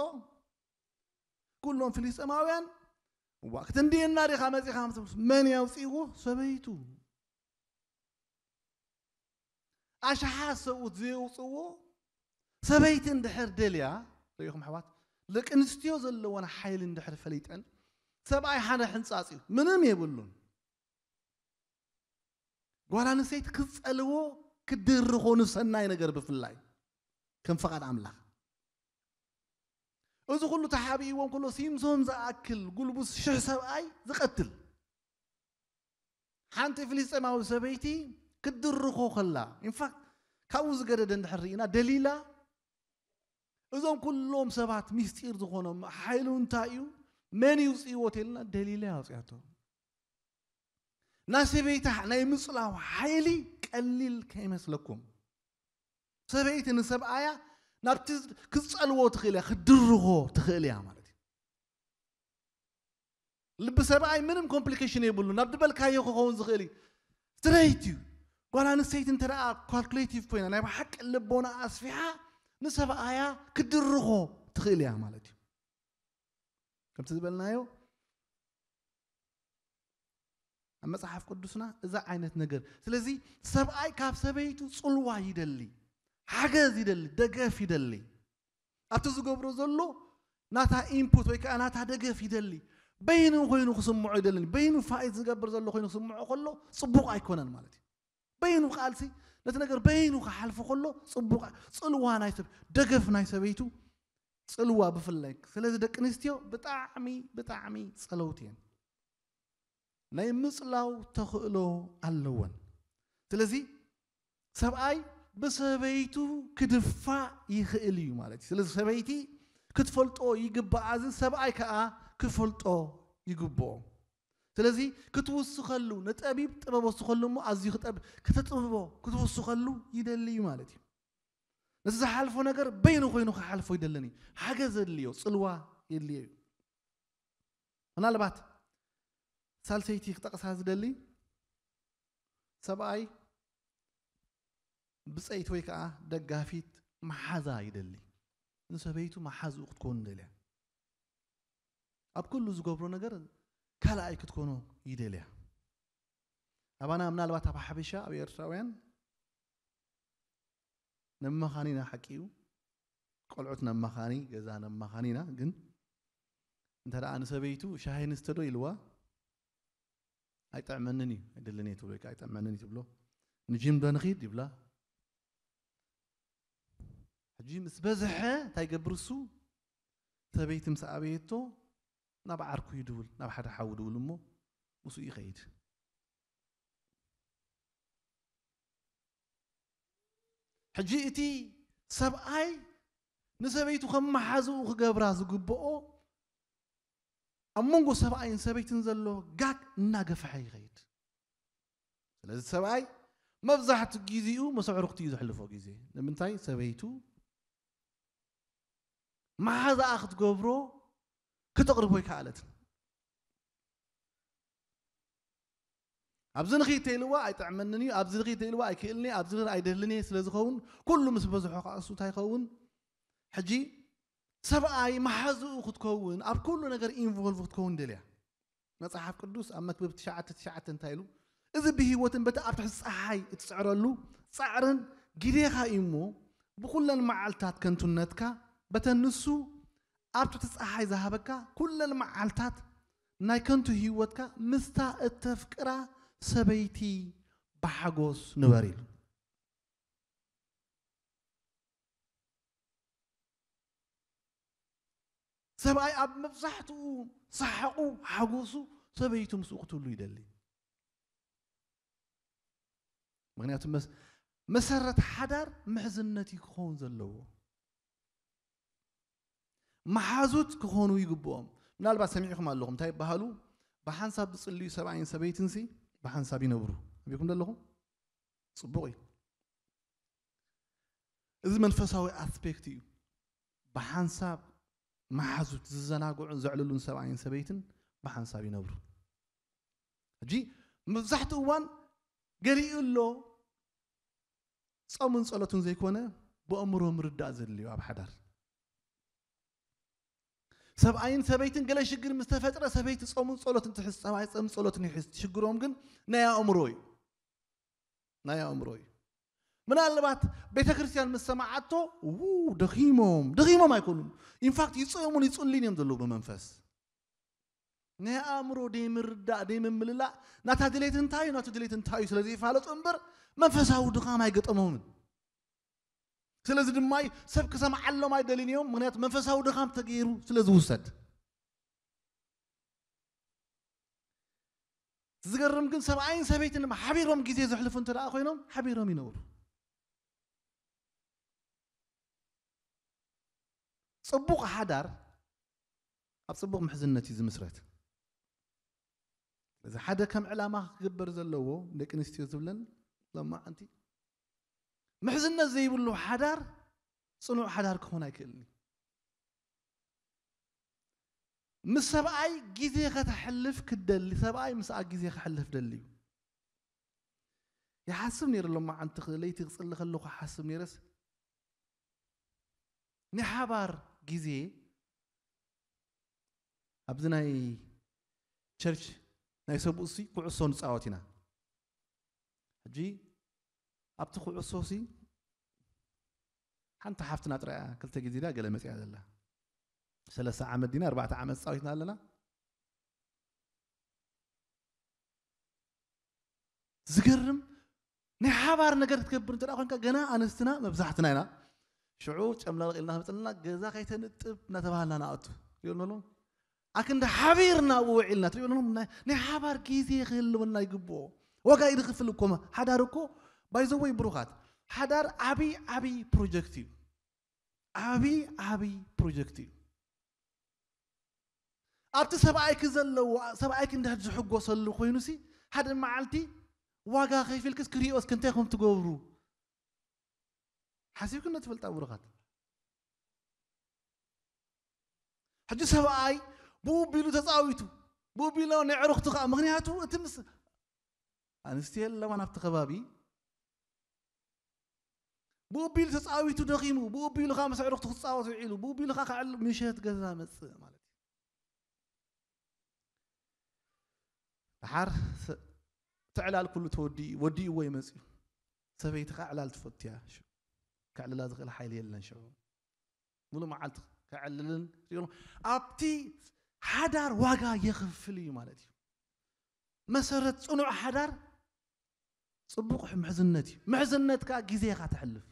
ኩሎም ፍልስጤማውያን፣ "እዋ፣ ክትንድየና ዲኻ መጺኻ?" ምስ በሉ፣ መን ያውጽእዎ? ሰበይቱ። ኣሽሓት ሰብኡት ዘየውጽእዎ፣ ሰበይቲ እንድሕር ደልያ፣ ርኢኹም ኣሕዋት፣ ደቂ ኣንስትዮ ዘለወን ሓይሊ እንድሕር ፈሊጠን፣ ሰብኣይ ሓደ ሕንጻጽ እዩ፣ ምንም የብሉን። ጓል ኣንስተይቲ ክትጸልዎ፣ ክትድርኾ ንሰናይ ነገር ብፍላይ ከም ፍቓድ ኣምላኽ። እዚ ኩሉ ተሓቢእዎም ከሎ ሲምሶን ዝኣክል ጉልቡስ ሽሕ ሰብኣይ ዝቐትል። ሓንቲ ፍልስጤማዊ ሰበይቲ ክትድርኾ ከላ፣ ኢንፋክት ካብኡ ዝገደደ እንድሕር ርኢና፣ ደሊላ እዞም ኩሎም ሰባት ሚስጢር ዝኾኖም ሓይሉ እንታይ እዩ፣ መን እዩ ውፅእዎ ተልና፣ ደሊላ ያውፅያቶ። ናይ ሰበይቲ ናይ ምፅላው ሓይሊ ቀሊል ከይመስለኩም። ሰበይቲ ንሰብኣያ ናብቲ ክፀልዎ ትኽእል እያ፣ ክትድርኾ ትኽእል እያ ማለት እዩ። ልቢ ሰብኣይ ምንም ኮምፕሊኬሽን የብሉ፣ ናብ ድበልካዮ ክኸውን ዝኽእል እዩ። ስትሬት እዩ። ጓል ኣንስተይቲ እንተ ደኣ ካልኩሌቲቭ ኮይና፣ ናይ ብሓቂ ልቦና ኣስፊሓ ንሰብኣያ ክትድርኾ ትኽእል እያ ማለት እዩ። ከምቲ ዝበልናዮ ኣብ መጽሓፍ ቅዱስና እዛ ዓይነት ነገር። ስለዚ ሰብኣይ ካብ ሰበይቱ ጽልዋ ይደሊ፣ ሓገዝ ይደሊ፣ ደገፍ ይደሊ። ኣብቲ ዝገብሮ ዘሎ ናታ ኢንፑት ወይ ከዓ ናታ ደገፍ ይደሊ። በይኑ ኮይኑ ክስምዖ ይደለኒ። በይኑ ፋይት ዝገብር ዘሎ ኮይኑ ክስምዖ ከሎ ጽቡቕ ኣይኮነን ማለት እዩ። በይኑ ቃልሲ ነቲ ነገር በይኑ ክሓልፎ ከሎ ጽቡቕ ጽልዋ ናይ ሰብ፣ ደገፍ ናይ ሰበይቱ ጽልዋ ብፍላይ። ስለዚ ደቂ ኣንስትዮ ብጣዕሚ ብጣዕሚ ጸለውቲ እየን። ናይ ምጽላው ተኽእሎ ኣለወን። ስለዚ ሰብኣይ ብሰበይቱ ክድፋእ ይኽእል እዩ ማለት እዩ። ስለዚ ሰበይቲ ክትፈልጦ ይግባኣ፣ እዚ ሰብኣይ ከኣ ክፈልጦ ይግብኦ። ስለዚ ክትውስኸሉ፣ ንጠቢብ ጥበብ ወስኸሉ እሞ ኣዝዩ ክጠብ-፣ ከተጥብቦ፣ ክትውስኸሉ ይደሊ እዩ ማለት እዩ። ነቲ ዝሓልፎ ነገር በይኑ ኮይኑ ክሓልፎ ይደልን እዩ። ሓገዝ የድልዮ፣ ጽልዋ የድልዮ እዩ። ምናልባት ሳልሰይቲ ክጠቕሳ ዝደሊ፣ ሰብኣይ ብጸይት ወይ ከዓ ደጋፊት መሓዛ ይደሊ። ንሰበይቱ መሓዝኡ ክትከውን ይደልያ። ኣብ ኩሉ ዝገብሮ ነገር ካልኣይ ክትኮኖ ይደልያ። ኣባና ምናልባት ኣብ ሓበሻ፣ ኣብ ኤርትራውያን ነመኻኒና ሓቂ እዩ። ቆልዑት ነመኻኒ፣ ገዛ ነመኻኒና፣ ግን እንተ ደኣ ንሰበይቱ ሻሂ ንስተ ዶ ኢልዋ፣ "ኣይጥዕመንን እዩ፣ ኣይደልን እየ" ትብሎ፣ ወይ ከዓ "ኣይጥዕመንን እዩ" ትብሎ። "ንጂም ዶ ንኺድ?" ይብላ። ሕጂ ምስ በዝሐ እንታይ ይገብር እሱ? ሰበይቲ ምስ ኣበየቶ ናብ ዓርኩ ይድውል፣ ናብ ሓደ ሓው ይድውል እሞ ምስኡ ይኸይድ። ሕጂ እቲ ሰብኣይ ንሰበይቱ ከም መሓዝኡ ክገብራ ዝግብኦ ኣብ መንጎ ሰብኣይን ሰበይትን ዘሎ ጋግ እናገፍሐ ይኸይድ። ስለዚ ሰብኣይ መብዛሕትኡ ግዜኡ ምስ ኣዕሩኽቱ እዩ ዘሕልፎ ግዜ። ንምንታይ? ሰበይቱ መሓዛኣ ክትገብሮ ክተቕርቦ ኣይከኣለትን። "ኣብዚ ንኺድ" ተይልዋ ኣይጥዕመንን እዩ፣ "ኣብዚ ንኺድ" ተይልዋ ኣይክእልን እየ፣ "ኣብዚ ንኺድ ኣይደልን እየ" ስለ ዝኸውን፣ ኩሉ ምስ በዝሖ ከዓ እሱ እንታይ ይኸውን? ሕጂ ሰብኣይ መሓዝኡ ክትከውን፣ ኣብ ኩሉ ነገር ኢንቮልቭ ክትከውን ደልያ። መጽሓፍ ቅዱስ ኣብ መክብብ ትሽዓተ ትሽዓተ እንታይ ኢሉ? "እዚ ብህይወትን በቲ ኣብ ትሕቲ ጸሓይ እትጽዕረሉ ጻዕርን ግዴኻ እዩ እሞ፣ ብኹለን መዓልታት ከንቱነትካ፣ በተን ንሱ ኣብ ትሕቲ ጸሓይ ዝሃበካ ኩለን መዓልታት ናይ ከንቱ ህይወትካ ምስታ እተፍቅራ ሰበይቲ ብሓጎስ ንበር" ኢሉ። ሰብኣይ ኣብ መብዛሕትኡ ሰሓቑ፣ ሓጎሱ ሰበይቱ ምስኡ ክትህሉ ይደሊ። ምኽንያቱ መስ-፣ መሰረት ሓዳር ምሕዝነት እዩ ክኸውን ዘለዎ። መሓዙት ክኾኑ ይግብኦም። ምናልባት ሰሚዕኹም ኣለኹም፣ እንታይ ይበሃሉ? ብሓንሳብ ዝጽልዩ ሰብኣይን ሰበይትንሲ ብሓንሳብ ይነብሩ። ኣቢኩም ዶ ኣለኹም? ጽቡቕ እዩ። እዚ መንፈሳዊ ኣስፔክት እዩ። ብሓንሳብ መሓዙት ዝዘናግዑን ዘዕልሉን ሰብኣይን ሰበይትን ብሓንሳብ ይነብሩ። ሕጂ መብዛሕትኡ እዋን ገሊኡ ኣሎ ጾምን ጸሎትን ዘይኮነ ብኣእምሮ ምርዳእ ዘድልዮ ኣብ ሓዳር። ሰብኣይን ሰበይትን ገለ ሽግር ምስ ተፈጥረ ሰበይቲ ጾምን ጸሎትን ትሕዝ፣ ሰብኣይ ጾምን ጸሎትን ይሕዝ። ሽግሮም ግን ናይ ኣእምሮ እዩ። ናይ ኣእምሮ እዩ። ምናልባት ቤተ ክርስቲያን ምስ ሰማዓቶ፣ ው፣ ደኺሞም፣ ደኺሞም ኣይኮኑን። ኢንፋክት ይጾሙን ይጽልዩን እዮም ዘለዉ ብመንፈስ። ናይ ኣእምሮ ደይምርዳእ፣ ደይምምልላእ፣ ናታ ድሌት እንታይ እዩ፣ ናቱ ድሌት እንታይ እዩ ስለ ዘይፋለጡ እምበር መንፈሳዊ ድኻም ኣይገጠሞምን። ስለዚ ድማ እዩ ሰብ ክሰምዓሎም ኣይደልን እዮም፣ ምኽንያቱ መንፈሳዊ ድኻም ተገይሩ ስለ ዝውሰድ። ዝገርም ግን ሰብኣይን ሰበይትን ሓቢሮም ግዜ ዘሕልፉ እንተ ደኣ ኮይኖም ሓቢሮም ይነብሩ። ጽቡቕ ሓዳር ኣብ ጽቡቕ ምሕዝነት እዩ ዝምስረት። እዚ ሓደ ከም ዕላማ ክግበር ዘለዎ ደቂ ኣንስትዮ ዝብለን ሎማዓንቲ ምሕዝነት ዘይብሉ ሓዳር ጽኑዕ ሓዳር ክኾን ኣይክእልን እዩ። ምስ ሰብኣይ ግዜ ከተሕልፍ ክትደሊ፣ ሰብኣይ ምስኣ ግዜ ከሕልፍ ደሊ እዩ። ይሓስብ ነይረ ሎማዓንቲ ለይቲ ክጽሊ ከለኹ ሓስብ ነይረስ ናይ ሓባር ግዜ ኣብዚ ናይ ቸርች ናይ ሰብኡሲ ኩዕሶ ንጻወት ኢና። ሕጂ ኣብቲ ኩዕሶ ሲ ሓንቲ ሓፍትና ጥራያ ክልተ ግዜ ዳ ገለ መጽያ ዘላ ሰለስተ ዓመት ዲና ኣርባዕተ ዓመት ጻዊትና ኣለና። ዝገርም ናይ ሓባር ነገር ክትገብር እንተ ደኣ ኮንካ ገና ኣንስትና መብዛሕትና ኢና ሽዑ ጨምላቕ ኢልና መፅልና ገዛ ከይተንጥብ እናተባሃልና ንኣቱ ሪኦ ኣለኹም ኣክንዲ ሓቢርና ውዕልና ትሪኦ ኣለኹም ናይ ሓባር ግዜ ክህልወና ይግብኦ ዋጋ ይድክፍል እኮ ሓዳር እኮ ባይዘወይ ብሩኻት ሓዳር ዓብይ ዓብይ ፕሮጀክት እዩ ዓብይ ዓብይ ፕሮጀክት እዩ ኣብቲ ሰብኣይኪ ዘለዎ ሰብኣይኪ እንድሕር ዝሕጎሰሉ ኮይኑሲ ሓደ መዓልቲ ዋጋ ከፊልክስ ክሪኦ እስኪ እንታይ ከም ትገብሩ ሓሲብክን ትፈልጣ ብሩኻት ሕጂ ሰብኣይ ብኡ ቢሉ ተፃዊቱ ብኡ ቢሉ ናይ ዕሩኽቱ ከዓ ምክንያቱ እቲ ምስ ኣንስቲ የለዋን ኣብቲ ከባቢ ብኡ ቢሉ ተፃዊቱ ደኺሙ ብኡ ቢሉ ከዓ ምስ ዕሩኽቱ ክፃወት ውዒሉ ብኡ ቢሉ ከዓ ከዕል ምሸት ገዛ መፅእ ማለት እዩ ድሓር ትዕላል ኩሉ ተወዲኡ ወዲእዎ ይመፅዩ ሰበይቲ ከዓ ዕላል ትፈቱ እያ ከዕልላ ዝኽእል ሓይሊ የለን ሽዑ ሙሉ መዓልቲ ከዕልልን ሪኦ ኣብቲ ሓዳር ዋጋ የኽፍል እዩ ማለት እዩ መሰረት ፅኑዕ ሓዳር ፅቡቕ ምሕዝነት እዩ ምሕዝነት ከዓ ግዜኻ ተሕልፍ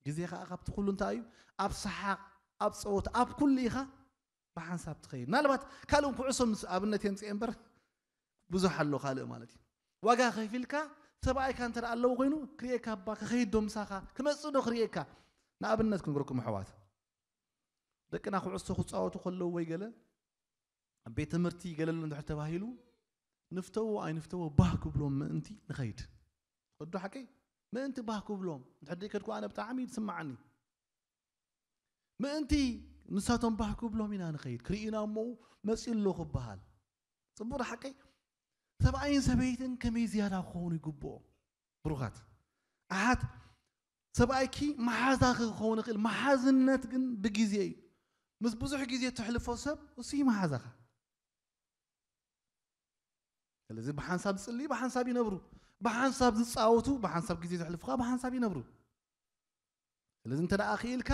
ግዜኻ ካብቲ ኩሉ እንታይ እዩ ኣብ ሰሓቕ ኣብ ፀወት ኣብ ኩሉ ኢኻ ብሓንሳብ ትኸይድ ምናልባት ካልእ ኩዕሶ ምስ ኣብነት የምፅእ እምበር ብዙሕ ኣሎ ካልእ ማለት እዩ ዋጋ ከፊልካ ሰብኣይካ እንተ ኣለዎ ኮይኑ ክርእየካ ባ ክኸይድ ዶ ምሳኻ ክመፅእ ዶ ክርእየካ ንኣብነት ክንግረኩም ኣሕዋት ደቅና ኩዕሶ ክፃወቱ ከለዉ ወይ ገለ ኣብ ቤት ትምህርቲ ገለሉ እንድሕር ተባሂሉ ንፍተዎ ኣይንፍተዎ ባህ ክብሎም ምእንቲ ንኸይድ ወዶ ሓቀይ ምእንቲ ባህ ክብሎም እንድሕር ደይከድኩ ኣነ ብጣዕሚ እዩ ዝስማዓኒ ምእንቲ ንሳቶም ባህ ክብሎም ኢና ንኸይድ ክርእዩና እሞ መፅኡ ኣሎ ክበሃል ፅቡቅ ሓቀይ ሰብኣይን ሰበይትን ከመይ ዝያዳ ክኾኑ ይግብኦ ብሩኻት ኣሓት ሰብኣይኪ መሓዛኺ ክኸውን ይኽእል መሓዝነት ግን ብግዜ እዩ ምስ ብዙሕ ግዜ ተሕልፎ ሰብ እሱ እዩ መሓዛኻ ስለዚ ብሓንሳብ ዝፅልዩ ብሓንሳብ ይነብሩ ብሓንሳብ ዝፃወቱ ብሓንሳብ ግዜ ዘሕልፉ ከዓ ብሓንሳብ ይነብሩ ስለዚ እንተ ደኣ ክኢልካ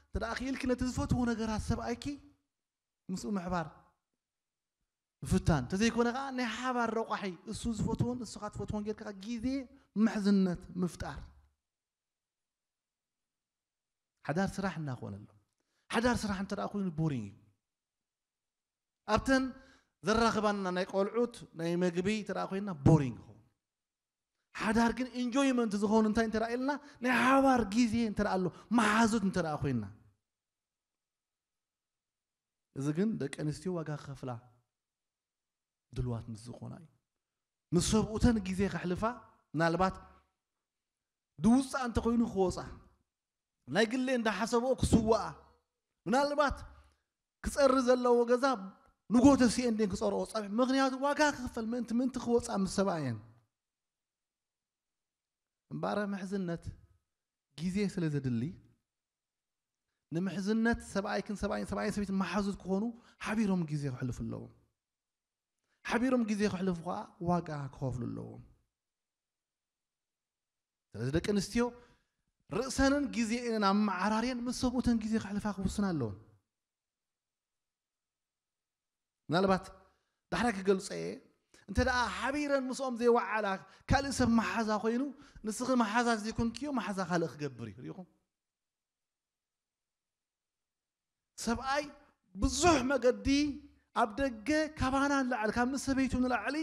እንተ ደኣ ክኢልኪ ነቲ ዝፈትዎ ነገራት ሰብኣይኪ ምስኡ ምሕባር ምፍታን እንተዘይኮነ ከዓ ናይ ሓባር ረቋሒ እሱ ዝፈትዎን እሱኻ ትፈትዎን ጌርካ ግዜ ምሕዝነት ምፍጣር ሓዳር ስራሕ እናኾነ ኣሎ ሓዳር ስራሕ እንተ ኮይኑ ቦሪንግ እዩ ኣብተን ዘራኽባና ናይ ቆልዑት ናይ መግቢ እንተ ኮይና ቦሪንግ ይኸውን ሓዳር ግን ኢንጆይመንት ዝኸውን እንታይ እንተ ኢልና ናይ ሓባር ግዜ እንተ ኣሎ መሓዙት እንተ ኮይና እዚ ግን ደቂ ኣንስትዮ ዋጋ ክኸፍላ ድልዋት ምስ ዝኾና እዩ ምስ ሰብኡተን ግዜ ከሕልፋ ምናልባት ድውፃ እንተኮይኑ ክወፃ ናይ ግሌ እንዳሓሰብኦ ክስዋኣ ምናልባት ክፀሪ ዘለዎ ገዛ ንጎ ተሲኤ እንዴን ክፀርኦ ፀብሒ ምክንያቱ ዋጋ ክኽፈል ምእንቲ ምእንቲ ክወፃ ምስ ሰብኣየን እምበኣረ ምሕዝነት ግዜ ስለ ዘድሊ ንምሕዝነት ሰብኣይክን ሰብኣይን ሰብኣይን ሰበይትን መሓዙት ክኾኑ ሓቢሮም ግዜ ክሕልፉ ኣለዎም ሓቢሮም ግዜ ክሕልፉ ከዓ ዋጋ ክኸፍሉ ኣለዎም ስለዚ ደቂ ኣንስትዮ ርእሰንን ግዜኤንን ኣመዓራርየን ምስ ሰብኡተን ግዜ ክሕልፋ ክውስና ኣለዎን ምናልባት ዳሕራይ ክገልፀ እየ እንተ ደኣ ሓቢረን ምስኦም ዘይወዓላ ካልእ ሰብ መሓዛ ኮይኑ ንስኺ መሓዛ ዘይኮንክዮ መሓዛ ካልእ ክገብር እዩ ሪኢኹም ሰብኣይ ብዙሕ መገዲ ኣብ ደገ ካባና ንላዕሊ፣ ካብ ምስ ሰበይቱ ንላዕሊ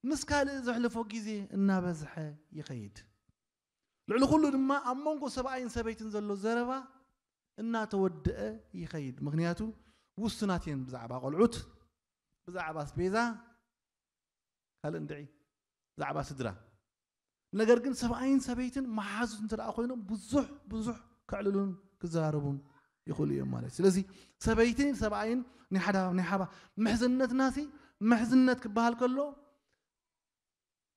ምስ ካልእ ዘሕልፎ ግዜ እናበዝሐ ይኸይድ። ልዕሊ ኩሉ ድማ ኣብ መንጎ ሰብኣይን ሰበይትን ዘሎ ዘረባ እናተወደአ ይኸይድ። ምኽንያቱ ውሱናት እየን፣ ብዛዕባ ቆልዑት፣ ብዛዕባ ኣስቤዛ፣ ካልእ እንድዒ፣ ብዛዕባ ስድራ። ነገር ግን ሰብኣይን ሰበይትን መሓዙት እንተ ደኣ ኮይኖም ብዙሕ ብዙሕ ከዕልሉን ክዘራረቡን ይኽእሉ እዮም ማለት እዩ። ስለዚ ሰበይትን ሰብኣይን ናይ ሓዳ ናይ ሓባ ምሕዝነትናሲ ምሕዝነት ክበሃል ከሎ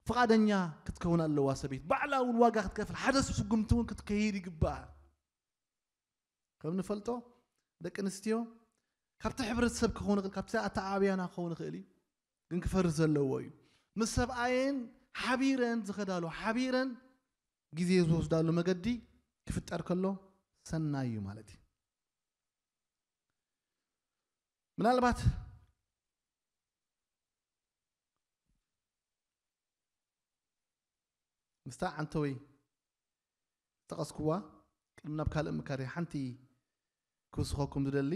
ፍቓደኛ ክትከውን ኣለዋ ሰበይት። ባዕላ እውን ዋጋ ክትከፍል፣ ሓደ ስጉምቲ እውን ክትከይድ ይግባኣ። ከም ንፈልጦ ደቂ ኣንስትዮ ካብቲ ሕብረተሰብ ክኸውን ይኽእል፣ ካብቲ ኣተዓባብያና ክኸውን ይኽእል እዩ፣ ግን ክፈርስ ዘለዎ እዩ። ምስ ሰብኣየን ሓቢረን ዝኸዳሉ፣ ሓቢረን ግዜ ዝወስዳሉ መገዲ ክፍጠር ከሎ ሰናይ እዩ ማለት እዩ። ምናልባት ምስታ ዓንተወይ ዝጠቐስኩዋ ቅድሚ ናብ ካልእ ምካድ ሓንቲ ክውስኸኩም ዝደሊ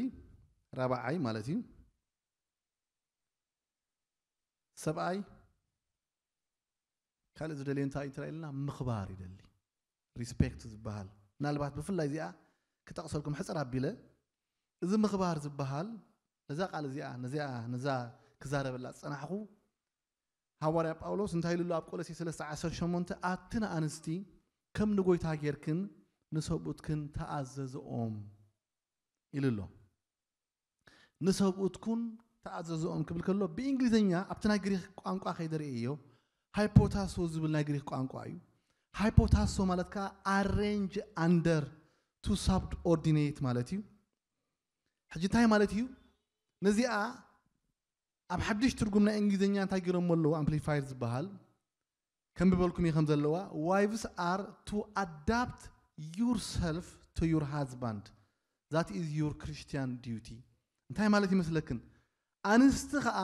ራብዓይ ማለት እዩ። ሰብኣይ ካልእ ዝደልዮ እንታይ እዩ እንተ ኢልና ምኽባር ይደሊ። ሪስፔክት ዝበሃል ምናልባት ብፍላይ እዚኣ ክጠቕሰልኩም ሕፅር ኣቢለ፣ እዚ ምኽባር ዝበሃል ነዛ ቃል እዚኣ ነዚኣ ነዛ ክዛረበላ ዝፀናሕኹ ሃዋርያ ጳውሎስ እንታይ ኢሉ ኣሎ ኣብ ቆሎሴ ሰለስተ ዓሰርተ ሸሞንተ ኣትን ኣንስቲ ከም ንጎይታ ጌርክን ንሰብኡትክን ተኣዘዝኦም ኢሉ ኣሎ። ንሰብኡትኩን ተኣዘዝኦም ክብል ከሎ ብእንግሊዝኛ ኣብቲ ናይ ግሪክ ቋንቋ ከይደርእዮ ሃይፖታሶ ዝብል ናይ ግሪክ ቋንቋ እዩ። ሃይፖታሶ ማለት ከዓ arrange under to subordinate ማለት እዩ። ሕጂ እንታይ ማለት እዩ? ነዚኣ ኣብ ሓድሽ ትርጉም ናይ እንግሊዝኛ እንታይ ገይሮሞ ኣለዉ? ኣምፕሊፋየር ዝበሃል ከንብበልኩም እዩ ከም ዘለዋ። Wives are to adapt yourself to your husband, that is your Christian duty። እንታይ ማለት ይመስለክን? ኣንስቲ ከዓ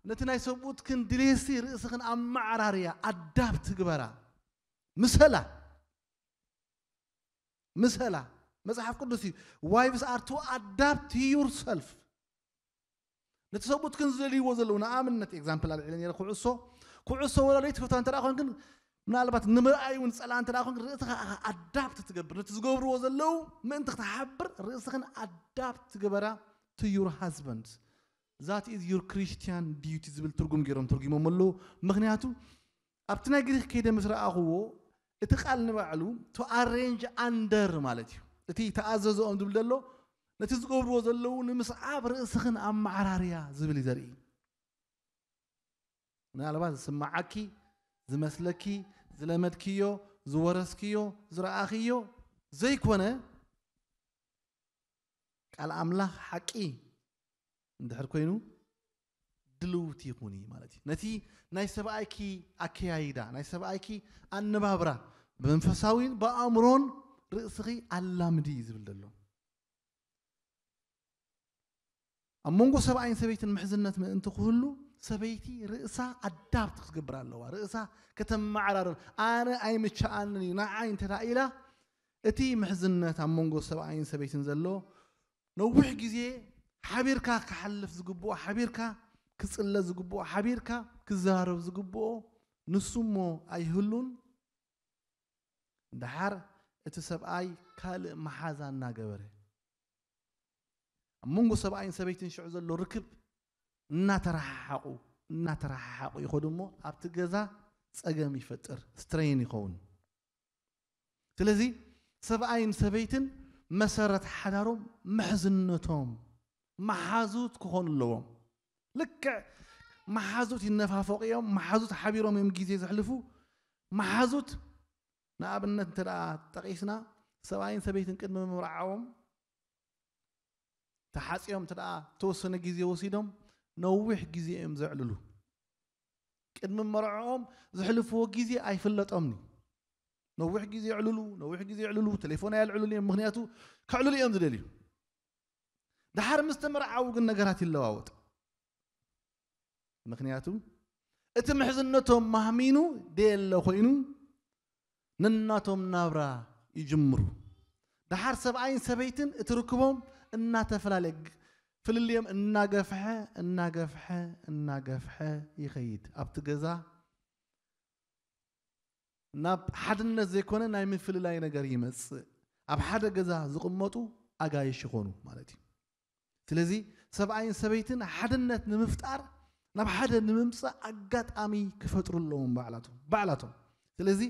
ነቲ ናይ ሰብኡትክን ድሌሲ ርእስኽን ኣመዓራርያ፣ ኣዳፕት ግበራ፣ ምሰላ ምሰላ። መጽሓፍ ቅዱስ እዩ wives are to adapt yourself። ነቲ ሰብኡትክን ዝደልይዎ ዘለዉ ንኣብነት ኤግዛምፕል ኣልዒለ ነረ ኩዕሶ ኩዕሶ ወላ ዘይትፈትዋ እንተ ደኣ ኮንክን ምናልባት ንምርኣይ እውን ጸላ እንተ ደኣ ኮንክን ርእስኻ ኣዳፕት ትገብር ነቲ ዝገብርዎ ዘለዉ ምእንቲ ክትሓብር ርእስኽን ኣዳፕት ትግበራ to your husband, that is your Christian duty ዝብል ትርጉም ገይሮም ተርጉሞም ኣለዉ። ምክንያቱ ኣብቲ ናይ ግሪክ ከይደ ምስ ረኣኽዎ እቲ ቃል ንባዕሉ to arrange under ማለት እዩ። እቲ ተኣዘዝኦም ዝብል ዘሎ ነቲ ዝገብርዎ ዘለዉ ንምስዓብ ርእስኽን ኣመዓራርያ ዝብል እዩ ዘርኢ። ምናልባት ዝስምዓኪ ዝመስለኪ ዝለመድክዮ ዝወረስክዮ ዝረኣኽዮ ዘይኮነ ቃል ኣምላኽ ሓቂ እንድሕር ኮይኑ ድልውቲ ይኹኒ ማለት እዩ። ነቲ ናይ ሰብኣይኪ ኣከያይዳ ናይ ሰብኣይኪ ኣነባብራ ብመንፈሳዊን ብኣእምሮን ርእስኺ ኣላምዲ እዩ ዝብል ዘሎ። ኣብ መንጎ ሰብኣይን ሰበይትን ምሕዝነት ምእንቲ ክህሉ ሰበይቲ ርእሳ ኣዳፕት ክትገብር ኣለዋ። ርእሳ ከተመዓራርር ኣነ ኣይምችኣንን እዩ ንዓይ እንተ ኢላ እቲ ምሕዝነት ኣብ መንጎ ሰብኣይን ሰበይትን ዘሎ ነዊሕ ግዜ ሓቢርካ ክሓልፍ ዝግብኦ ሓቢርካ ክፅለ ዝግብኦ ሓቢርካ ክዘራረብ ዝግብኦ ንሱ እሞ ኣይህሉን። ደሓር እቲ ሰብኣይ ካልእ መሓዛ እናገበረ ኣብ መንጎ ሰብኣይን ሰበይትን ሽዑ ዘሎ ርክብ እናተረሓሓቑ እናተረሓሓቑ ይኸዱ እሞ ኣብቲ ገዛ ፀገም ይፈጥር፣ ስትሬን ይኸውን። ስለዚ ሰብኣይን ሰበይትን መሰረት ሓዳሮም ምሕዝነቶም መሓዙት ክኾኑ ኣለዎም። ልክዕ መሓዙት ይነፋፈቑ እዮም፣ መሓዙት ሓቢሮም እዮም ግዜ ዘሕልፉ። መሓዙት ንኣብነት እንተ ደኣ ጠቒስና ሰብኣይን ሰበይትን ቅድሚ ምምርዓዎም ተሓጽዮም እንተ ደኣ ተወሰነ ግዜ ወሲዶም ነዊሕ ግዜ እዮም ዘዕልሉ። ቅድሚ መርዕኦም ዘሕልፍዎ ግዜ ኣይፍለጦምኒ። ነዊሕ ግዜ የዕልሉ፣ ነዊሕ ግዜ የዕልሉ፣ ቴሌፎን ኣየልዕሉን እዮም። ምኽንያቱ ከዕልሉ እዮም ዝደልዩ። ደሓር ምስ ተመርዓዉ ግን ነገራት ይለዋወጥ። ምኽንያቱ እቲ ምሕዝነቶም ማህሚኑ ደየለ ኮይኑ ነናቶም ናብራ ይጅምሩ። ደሓር ሰብኣይን ሰበይትን እቲ ርክቦም እናተፈላለየ ግ- ፍልልዮም እናገፍሐ እናገፍሐ እናገፍሐ ይኸይድ። ኣብቲ ገዛ ናብ ሓድነት ዘይኮነ ናይ ምፍልላይ ነገር ይመጽእ። ኣብ ሓደ ገዛ ዝቕመጡ ኣጋይሽ ይኾኑ ማለት እዩ። ስለዚ ሰብኣይን ሰበይትን ሓድነት ንምፍጣር፣ ናብ ሓደ ንምምጻእ ኣጋጣሚ ክፈጥሩ ኣለዎም ባዕላቶም ባዕላቶም። ስለዚ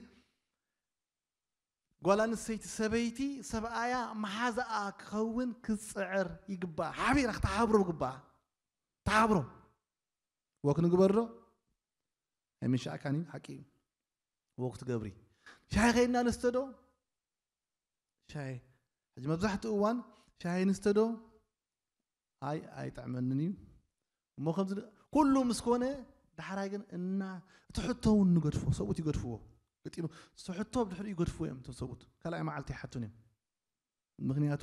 ጓል ኣንስተይቲ ሰበይቲ ሰብኣያ መሓዛኣ ክኸውን ክትጽዕር ይግባእ። ሓቢራ ክትሓብሮ ይግባእ። ተሓብሮ። ወክ ንግበር ዶ? ኣይምንሻእካን እዩ፣ ሓቂ እዩ። ወክ ትገብሪ። ሻሂ ከይድና ንስተ ዶ? ሻሂ። ሕጂ መብዛሕትኡ እዋን ሻሂ ንስተ ዶ? ኣይ ኣይጥዕመንን እዩ። እሞ ከምዚ ኩሉ ምስ ኮነ፣ ዳሕራይ ግን እና እቲ ሕቶ እውን ንገድፎ፣ ሰብኡት ይገድፍዎ። ገጢሙ እቲ ሕቶ ብድሕሪኡ ይገድፍዎ እዮም እቶም ሰብኡት። ካልኣይ መዓልቲ ይሓቱን እዮም። ምክንያቱ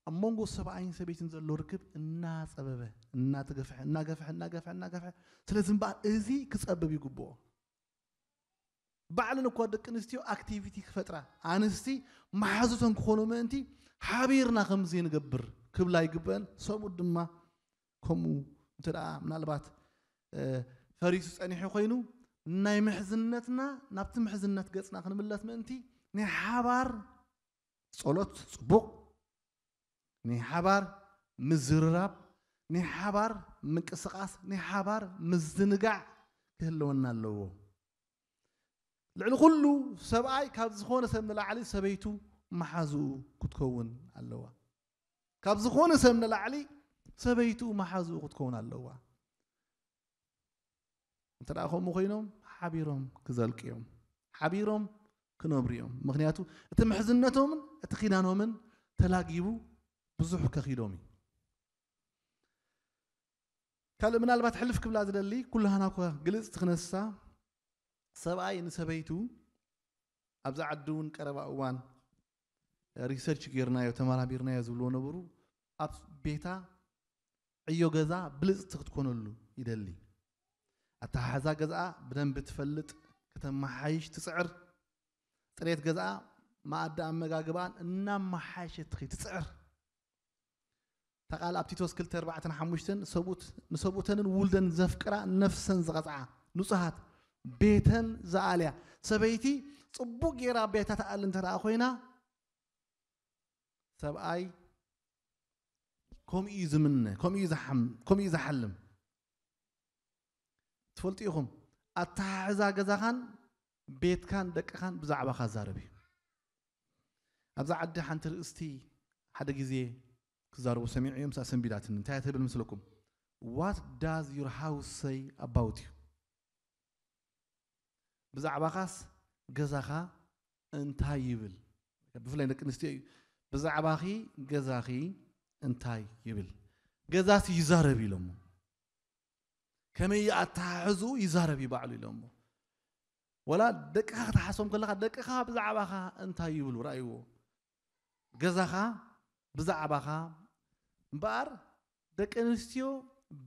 ኣብ መንጎ ሰብኣይን ሰበይትን ዘሎ ርክብ እናጸበበ እናተገፍሐ እናገፍሐ እናገፍሐ እናገፍሐ። ስለዚ እምበኣር እዚ ክጸብብ ይግብኦ። ባዕለን እኳ ደቂ ኣንስትዮ ኣክቲቪቲ ክፈጥራ፣ ኣንስቲ መሓዙተን ክኾኑ ምእንቲ ሓቢርና ከምዚ ንገብር ክብላ ይግበአን። ሰብኡት ድማ ከምኡ እንተ ደኣ ምናልባት እ፣ ፈሪሱ ጸኒሑ ኮይኑ፣ ናይ ምሕዝነትና ናብቲ ምሕዝነት ገጽና ክንምለስ ምእንቲ ናይ ሓባር ጸሎት ጽቡቕ፣ ናይ ሓባር ምዝርራብ፣ ናይ ሓባር ምንቅስቓስ፣ ናይ ሓባር ምዝንጋዕ ክህልወና ኣለዎ። ልዕሊ ኩሉ ሰብኣይ ካብ ዝኾነ ሰብ ንላዕሊ ሰበይቱ መሓዝኡ ክትከውን ኣለዋ። ካብ ዝኾነ ሰብ ንላዕሊ ሰበይቱ መሓዝኡ ክትከውን ኣለዋ። እንተ ደኣ ከምኡ ኮይኖም ሓቢሮም ክዘልቁ እዮም። ሓቢሮም ክነብሩ እዮም። ምክንያቱ እቲ ምሕዝነቶምን እቲ ኪዳኖምን ተላጊቡ ብዙሕ ከኺዶም እዩ። ካልእ ምናልባት ሕልፍ ክብላ ዝደሊ፣ ኩላህና እኳ ግልጽቲ ክነሳ፣ ሰብኣይ ንሰበይቱ ኣብዚ ዓዲ እውን ቀረባ እዋን ሪሰርች ጌርናዮ፣ ተመራሚርናዮ ዝብልዎ ነበሩ። ኣብ ቤታ ዕዮ ገዛ ብልጽቲ ክትኮነሉ ይደሊ። ኣተሓሕዛ ገዛኣ ብደንቢ ትፈልጥ፣ ከተመሓይሽ ትጽዕር። ጽሬት ገዛኣ፣ መኣዲ ኣመጋግባኣን እናመሓየሸት ትኸይድ ትጽዕር። እታ ቃል ኣብ ቲቶስ ክልተ ኣርባዕተን ሓሙሽተን፣ ሰብኡት-፣ ንሰብኡተንን ውልደን ዘፍቅራ፣ ነፍሰን ዝቐጽዓ፣ ንጹሃት፣ ቤተን ዝኣልያ። ሰበይቲ ጽቡቕ ጌራ ቤታ ትኣሊ እንተ ደኣ ኮይና፣ ሰብኣይ ከምኡ እዩ ዝምነ፣ ከምኡ እዩ ዝሓም-፣ ከምኡ እዩ ዝሓልም። ትፈልጡ ኢኹም፣ ኣተሓሕዛ ገዛኻን ቤትካን ደቅኻን ብዛዕባኻ ዛረብ እዩ። ኣብዛ ዓዲ ሓንቲ ርእስቲ ሓደ ግዜ ክዛረቡ ሰሚዐ እዮም፣ እሳ ሰንቢዳትኒ። እንታይ ትብል ምስለኩም? What does your house say about you? ብዛዕባኻስ ገዛኻ እንታይ ይብል? ብፍላይ ደቂ ኣንስትዮ እዩ። ብዛዕባኺ ገዛኺ እንታይ ይብል? ገዛሲ ይዛረብ ኢሎሞ። ከመይ ኣተሓሕዝኡ ይዛረብ እዩ ባዕሉ ኢሎሞ። ወላ ደቅኻ ክትሓሶም ከለኻ ደቅኻ ብዛዕባኻ እንታይ ይብሉ? ረኣይዎ። ገዛኻ ብዛዕባኻ እምበኣር ደቂ ኣንስትዮ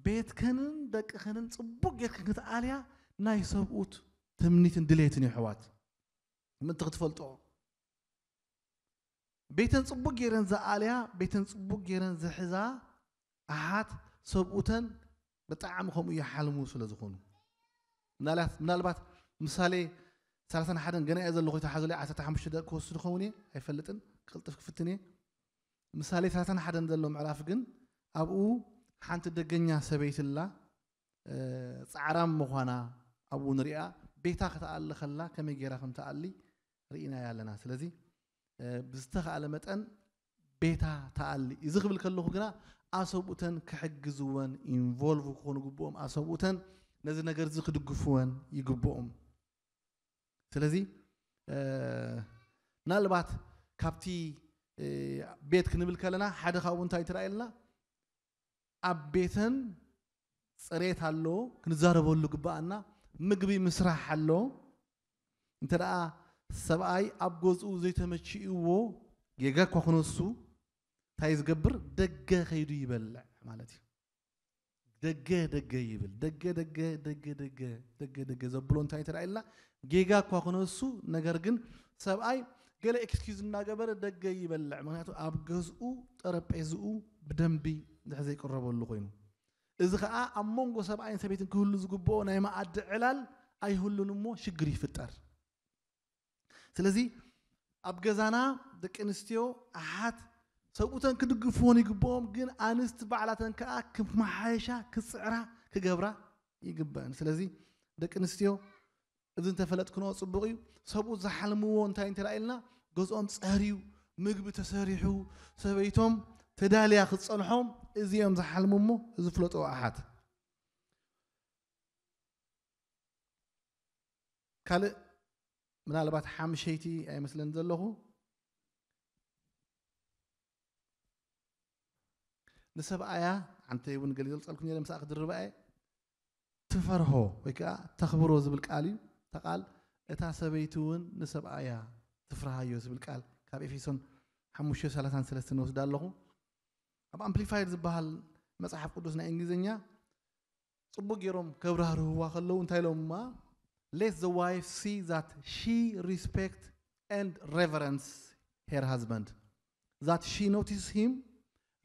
ቤትከንን ደቅኸንን ጽቡቕ ጌርክን ክትኣልያ ናይ ሰብኡት ትምኒትን ድሌትን እዩ ኣሕዋት። ምእንቲ ክትፈልጦ ቤተን ጽቡቕ ጌረን ዝኣልያ፣ ቤተን ጽቡቕ ጌረን ዝሕዛ ኣሓት ሰብኡተን ብጣዕሚ ከምኡ ይሓልሙ ስለ ዝኾኑ። ምናልባት ምናልባት ምሳሌ ሰላሳን ሓደን ገና እየ ዘለኹ ይተሓዙለይ ዓሰርተ ሓሙሽተ ደቂ ክወስድ ክኸውን እየ ኣይፈልጥን፣ ክቕልጥፍ ክፍትን እየ። ምሳሌ ሰላሳን ሓደን ዘሎ ምዕራፍ ግን ኣብኡ ሓንቲ ደገኛ ሰበይቲ ኣላ፣ እ፣ ጻዕራም ምዃና ኣብኡ ንሪኣ። ቤታ ክትኣሊ ከላ ከመይ ጌራ ከም ትኣሊ ርኢናያ ኣለና። ስለዚ እ፣ ብዝተኻእለ መጠን ቤታ ትኣሊ። እዚ ክብል ከለኹ ግና ኣሰብኡተን ክሕግዝወን፣ ኢንቮልቭ ክኾኑ ግብኦም፣ ኣሰብኡተን ነዚ ነገር እዚ ክድግፍወን ይግብኦም። ስለዚ እ፣ ምናልባት ካብቲ እ፣ ቤት ክንብል ከለና ሓደ ካብኡ እንታይ ትረኣየልና? ኣብ ቤተን ጽሬት ኣሎ፣ ክንዛረበሉ ግብኣና፣ ምግቢ ምስራሕ ኣሎ። እንተ ደኣ ሰብኣይ ኣብ ገዝኡ ዘይተመችእዎ ጌጋ እኳ ክነሱ እንታይ ዝገብር? ደገ ከይዱ ይበልዕ ማለት እዩ። ደገ ደገ ይብል። ደገ ደገ ደገ ደገ ደገ ደገ ዘብሎ እንታይ እንተ ደኣ ኢልና፣ ጌጋ እኳ ክነሱ፣ ነገር ግን ሰብኣይ ገለ ኤክስኪዩዝ እናገበረ ደገ ይበልዕ። ምክንያቱ ኣብ ገዝኡ ጠረጴዝኡ ብደንቢ እንድሕር ዘይቅረበሉ ኮይኑ፣ እዚ ኸዓ ኣብ መንጎ ሰብኣይን ሰበይትን ክህሉ ዝግብኦ ናይ መኣዲ ዕላል ኣይህሉን እሞ ሽግር ይፍጠር። ስለዚ ኣብ ገዛና ደቂ ኣንስትዮ ኣሓት ሰብኡተን ክድግፍዎን ይግብኦም፣ ግን ኣንስቲ ባዕላተን ከዓ ክመሓየሻ፣ ክፅዕራ፣ ክገብራ ይግበአን። ስለዚ ደቂ ኣንስትዮ እዚ እንተፈለጥክንኦ ፅቡቕ እዩ። ሰብኡት ዝሓልምዎ እንታይ እንተ ኢልና፣ ገዝኦም ፀርዩ፣ ምግቢ ተሰሪሑ፣ ሰበይቶም ተዳልያ ክትፀንሖም፣ እዚኦም ዝሓልሙ እሞ እዚ ፍለጦ ኣሓት። ካልእ ምናልባት ሓምሸይቲ ኣይመስለን ዘለኹ፣ ንሰብኣያ፣ ሓንቲ እውን ገሊገልፀልኩም ነይረ፣ ምስኣ ክድርባ እየ። ትፈርሆ ወይ ከዓ ተኽብሮ ዝብል ቃል እዩ። እታ ቃል፣ እታ ሰበይቲ እውን ንሰብኣያ ትፍርሃዮ ዝብል ቃል ካብ ኤፌሶን ሓሙሽተ ሰላሳን ሰለስተን ንወስዳ ኣለኹ። ኣብ ኣምፕሊፋይድ ዝበሃል መጽሓፍ ቅዱስ ናይ እንግሊዝኛ ጽቡቅ ገይሮም ከብራርህዋ ከለዉ እንታይ ኢሎምማ? Let the wife see that she respect and reverence her husband, that she notice him,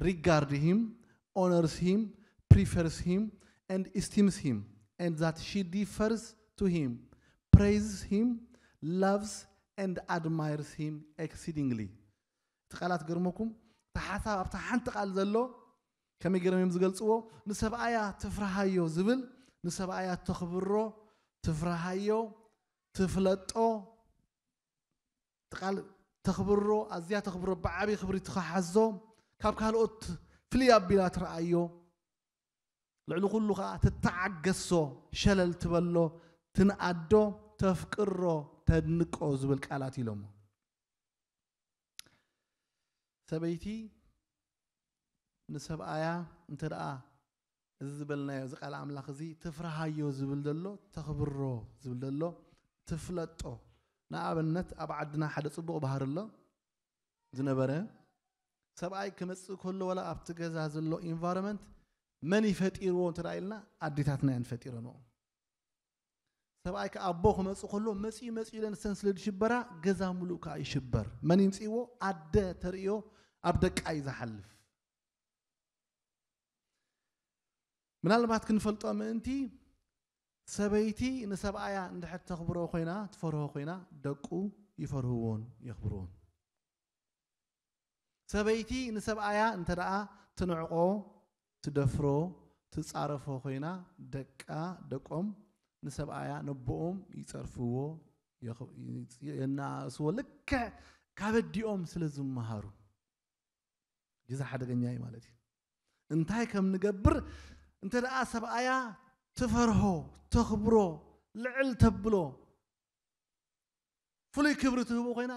regard him, honors him, prefers him, and esteems him, and that she defers to him, praises him, loves and admires him exceedingly. እቲ ቃላት ገርመኩም፣ እቲ ሓሳብ ኣብታ ሓንቲ ቃል ዘሎ ከመይ ገይሮም እዮም ዝገልጽዎ? ንሰብኣያ ትፍርሃዮ ዝብል፣ ንሰብኣያ ተኽብሮ፣ ትፍርሃዮ፣ ትፍለጦ፣ እቲ ቃል ተኽብሮ፣ ኣዝያ ተኽብሮ፣ ብዓብዪ ክብሪ ትኸሓዞ፣ ካብ ካልኦት ፍልይ ኣቢላ ትረኣዮ፣ ልዕሊ ኩሉ ኸዓ ትተዓገሶ፣ ሸለል ትበሎ፣ ትንኣዶ፣ ተፍቅሮ፣ ተድንቆ ዝብል ቃላት ኢሎሞ። ሰበይቲ ንሰብኣያ እንተ ደኣ እዚ ዝበልናዮ፣ እዚ ቃል ኣምላኽ እዚ ትፍርሃዮ ዝብል ዘሎ፣ ተኽብሮ ዝብል ዘሎ፣ ትፍለጦ። ንኣብነት ኣብ ዓድና ሓደ ጽቡቕ ባህሪ ኣሎ ዝነበረ፣ ሰብኣይ ክመጽእ ከሎ ዋላ ኣብቲ ገዛ ዘሎ ኢንቫይሮመንት መን እዩ ፈጢርዎ እንተ ደኣ ኢልና፣ ኣዴታትና እየን ፈጢረንኦ። ሰብኣይ ከኣ ኣቦ ክመጽእ ከሎ መጺኡ መጺኡ ኢለን እሰን ስለ ዝሽበራ ገዛ ምሉእ ከኣ ይሽበር። መን ይምጽእዎ? ኣደ ተርእዮ ኣብ ደቃ እዩ ዝሓልፍ። ምናልባት ክንፈልጦ ምእንቲ ሰበይቲ ንሰብኣያ እንድሕር ተኽብሮ ኮይና፣ ትፈርሆ ኮይና፣ ደቁ ይፈርህዎን የኽብርዎን። ሰበይቲ ንሰብኣያ እንተ ደኣ ትንዕቆ፣ ትደፍሮ፣ ትጻረፎ ኮይና፣ ደቃ፣ ደቆም ንሰብኣያ ነቦኦም ይጸርፍዎ፣ የኽ-፣ የናእስዎ፣ ልክዕ ካብ ኣዲኦም ስለ ዝመሃሩ። ግዛ ሓደገኛ እዩ ማለት እዩ። እንታይ ከም ንገብር እንተ ደኣ ሰብኣያ ትፈርሆ፣ ተኽብሮ፣ ልዕል ተብሎ፣ ፍሉይ ክብሪ ትህቦ ኮይና፣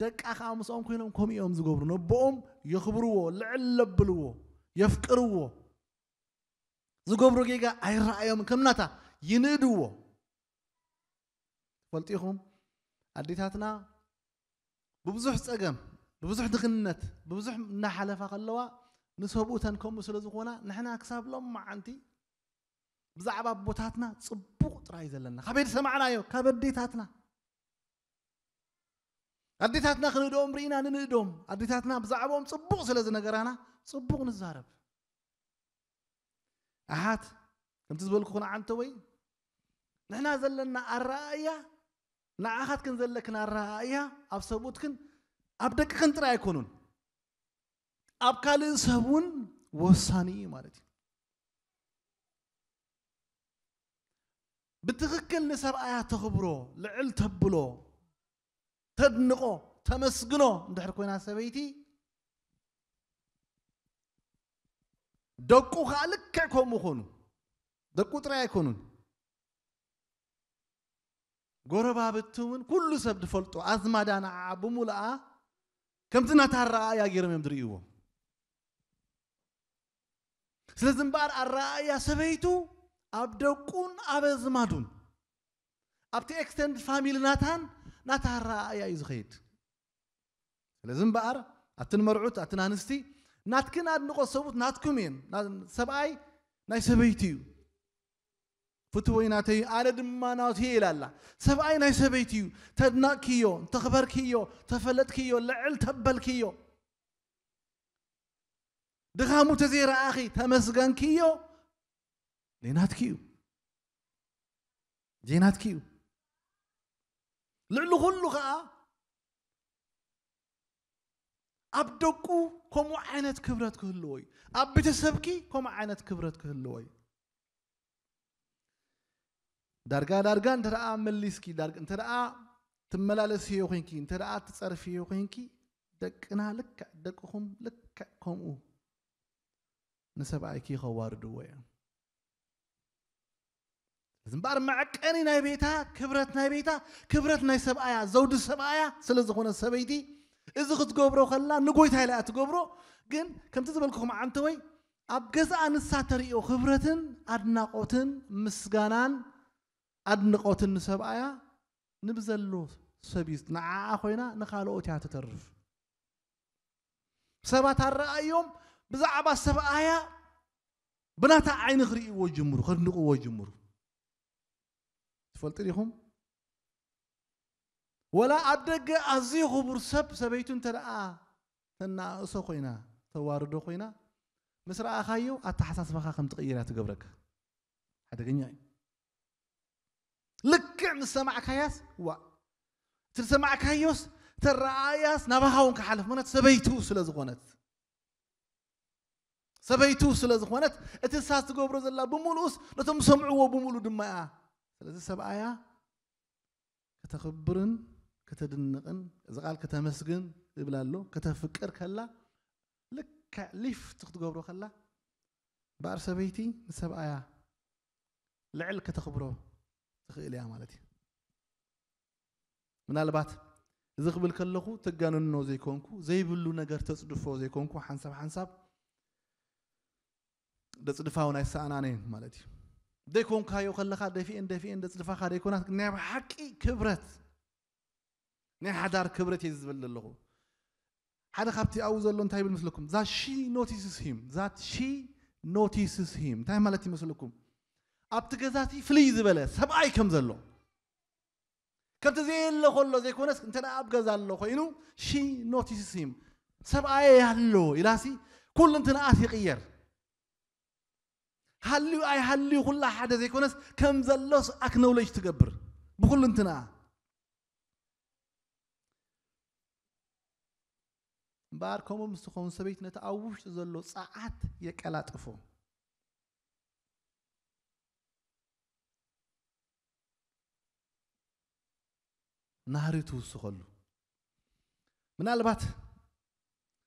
ደቃ ከኣ ምስኦም ኮይኖም ከምኡ እዮም ዝገብሩ። ነቦኦም የኽብርዎ፣ ልዕል ለብልዎ፣ የፍቅርዎ። ዝገብሮ ጌጋ ኣይረኣዮምን፣ ከም ናታ ይንእድዎ። ትፈልጡ ኢኹም፣ ኣዴታትና ብብዙሕ ጸገም፣ ብብዙሕ ድኽነት፣ ብብዙሕ እናሓለፋ ከለዋ፣ ንሰብኡተን ከምኡ ስለ ዝኾና፣ ንሕና ክሳብ ሎማዓንቲ ብዛዕባ ኣቦታትና ጽቡቕ ጥራይ ዘለና። ካበይ ዝሰማዕናዮ? ካብ ኣዴታትና። ኣዴታትና ክንእድኦም ርኢና ንንእዶም። ኣዴታትና ብዛዕባኦም ጽቡቕ ስለ ዝነገራና፣ ጽቡቕ ንዛረብ። ኣሓት፣ ከምቲ ዝበልኩ ንዓንተ ወይ ንሕና ዘለና ኣረኣእያ፣ ንዓኻትክን ዘለክን ኣረኣእያ ኣብ ሰብኡትክን ኣብ ደቅኽን ጥራይ ኣይኮኑን። ኣብ ካልእ ሰብ እውን ወሳኒ እዩ ማለት እዩ። ብትኽክል ንሰብኣያ ተኽብሮ፣ ልዕል ተብሎ፣ ተድንቆ፣ ተመስግኖ እንድሕር ኮይና ሰበይቲ፣ ደቁ ኸዓ ልክዕ ከምኡ ኾኑ። ደቁ ጥራይ ኣይኮኑን። ጎረባብቲ እውን ኩሉ ሰብ ዝፈልጦ፣ ኣዝማዳ ንዓዓ ብምሉኣ ከምቲ ናታ ኣረኣእያ ገይሮም እዮም ዝርእይዎ። ስለዚ እምበኣር ኣረኣእያ ሰበይቱ ኣብ ደቁን ኣብ ኣዝማዱን፣ ኣብቲ ኤክስተንድ ፋሚሊ ናታን ናታ ኣረኣእያ እዩ ዝኸይድ። ስለዚ እምበኣር ኣትን መርዑት፣ ኣትን ኣንስቲ፣ ናትክን ኣድንቖት ሰብኡት ናትኩም እየን። ና-፣ ሰብኣይ ናይ ሰበይቲ እዩ። ፍትወይ ናተይ፣ ኣነ ድማ ናቱ እየ ኢላ ኣላ። ሰብኣይ ናይ ሰበይቲ እዩ። ተድነቕክዮ፣ ተኽበርክዮ፣ ተፈለጥክዮ፣ ልዕል ተበልክዮ። ድኻሙ ተዘይረኣኺ ተመስገንክዮ፣ ዘይናትኪ እዩ። ዘይናትኪ እዩ። ልዕሊ ኩሉ ከዓ ኣብ ደቁ ከምኡ ዓይነት ክብረት ክህልዎ እዩ። ኣብ ቤተሰብኪ ከምኡ ዓይነት ክብረት ክህልዎ እዩ። ዳርጋ ዳርጋ እንተ ደኣ መሊስኪ፣ ዳርጋ እንተ ደኣ ትመላለስዮ ኮይንኪ፣ እንተ ደኣ ትጸርፍዮ ኮይንኪ፣ ደቅና ልክዕ፣ ደቅኹም ልክዕ ከምኡ ንሰብኣይኪ ከዋርድዎ እዮም። እዚ እምበኣር መዐቀኒ ናይ ቤታ፣ ክብረት ናይ ቤታ፣ ክብረት ናይ ሰብኣያ፣ ዘውዲ ሰብኣያ ስለ ዝኾነ ሰበይቲ፣ እዚ ክትገብሮ ከላ ንጎይታ ኢላ እያ ትገብሮ። ግን ከምቲ ዝበልኩኹም ዓንተወይ፣ ኣብ ገዛኣ ንሳ ተርእዮ ክብረትን ኣድናቖትን ምስጋናን ኣድንቖትን ንሰብኣያ ንብዘሎ ሰብ እዩ። ንዓኣ ኮይና ንኻልኦት እያ ትተርፍ። ሰባት ኣረኣዮም ብዛዕባ ሰብኣያ ብናታ ዓይኒ ክርእይዎ ይጅምሩ፣ ከድንቕዎ ይጅምሩ። ትፈልጡ ዲኹም? ወላ ኣብ ደገ ኣዝዩ ክቡር ሰብ ሰበይቱ እንተ ደኣ ተናእሶ ኮይና፣ ተዋርዶ ኮይና፣ ምስ ረኣኻዮ ኣተሓሳስባኻ ከም ትቕይር እያ ትገብረካ። ሓደገኛ እዩ። ልክዕ ምስ ሰማዕካያስ፣ ዋ፣ እቲ ዝሰማዕካዮስ ተረኣያስ ናባኻ እውን ክሓልፍ፣ ምኽንያቱ ሰበይቱ ስለ ዝኾነት። ሰበይቱ ስለ ዝኾነት፣ እቲ ንሳ ትገብሮ ዘላ ብምሉኡስ ነቶም ዝሰምዕዎ ብምሉኡ ድማ እያ። ስለዚ ሰብኣያ ከተኽብርን ከተድንቕን፣ እዚ ቃል ከተመስግን ይብል ኣሎ፣ ከተፍቅር ከላ፣ ልክዕ ሊፍት ክትገብሮ ከላ፣ እምበኣር ሰበይቲ ንሰብኣያ ልዕል ከተኽብሮ ትኽእል እያ ማለት እዩ። ምናልባት እዚ ክብል ከለኹ ተጋንኖ ዘይኮንኩ፣ ዘይብሉ ነገር ተጽድፎ ዘይኮንኩ፣ ሓንሳብ ሓንሳብ ደጽድፋ እውን ኣይሰኣናን እየን ማለት እዩ። ዘይኮንካዮ ከለኻ ደፊኤን ደፊኤን ደጽድፋኻ ደይኮናት፣ ግን ናይ ብሓቂ ክብረት ናይ ሓዳር ክብረት እየ ዝብል ዘለኹ። ሓደ ካብቲ ኣብኡ ዘሎ እንታይ ይብል መስለኩም? That she notices him, that she notices him እንታይ ማለት ይመስለኩም? ኣብቲ ገዛቲ ፍልይ ዝበለ ሰብኣይ ከም ዘሎ፣ ከምቲ ዘየለ ከሎ ዘይኮነስ፣ እንተ ደኣ ኣብ ገዛ ኣሎ ኮይኑ፣ she notices him፣ ሰብኣየ ኣሎ ኢላሲ ኩሉ እንትንኣስ ይቕየር። ሃልዩ ኣይሃልዩ ኩላ ሓደ ዘይኮነስ፣ ከም ዘሎስ ኣክኖውሌጅ ትገብር ብኩሉ እንትንኣ። እምበኣር ከምኡ ምስ ትኸውን ሰበይቲ ነቲ ኣብ ውሽጢ ዘሎ ጸዓት የቀላጥፎ። ናህሪ ትውስኸሉ። ምናልባት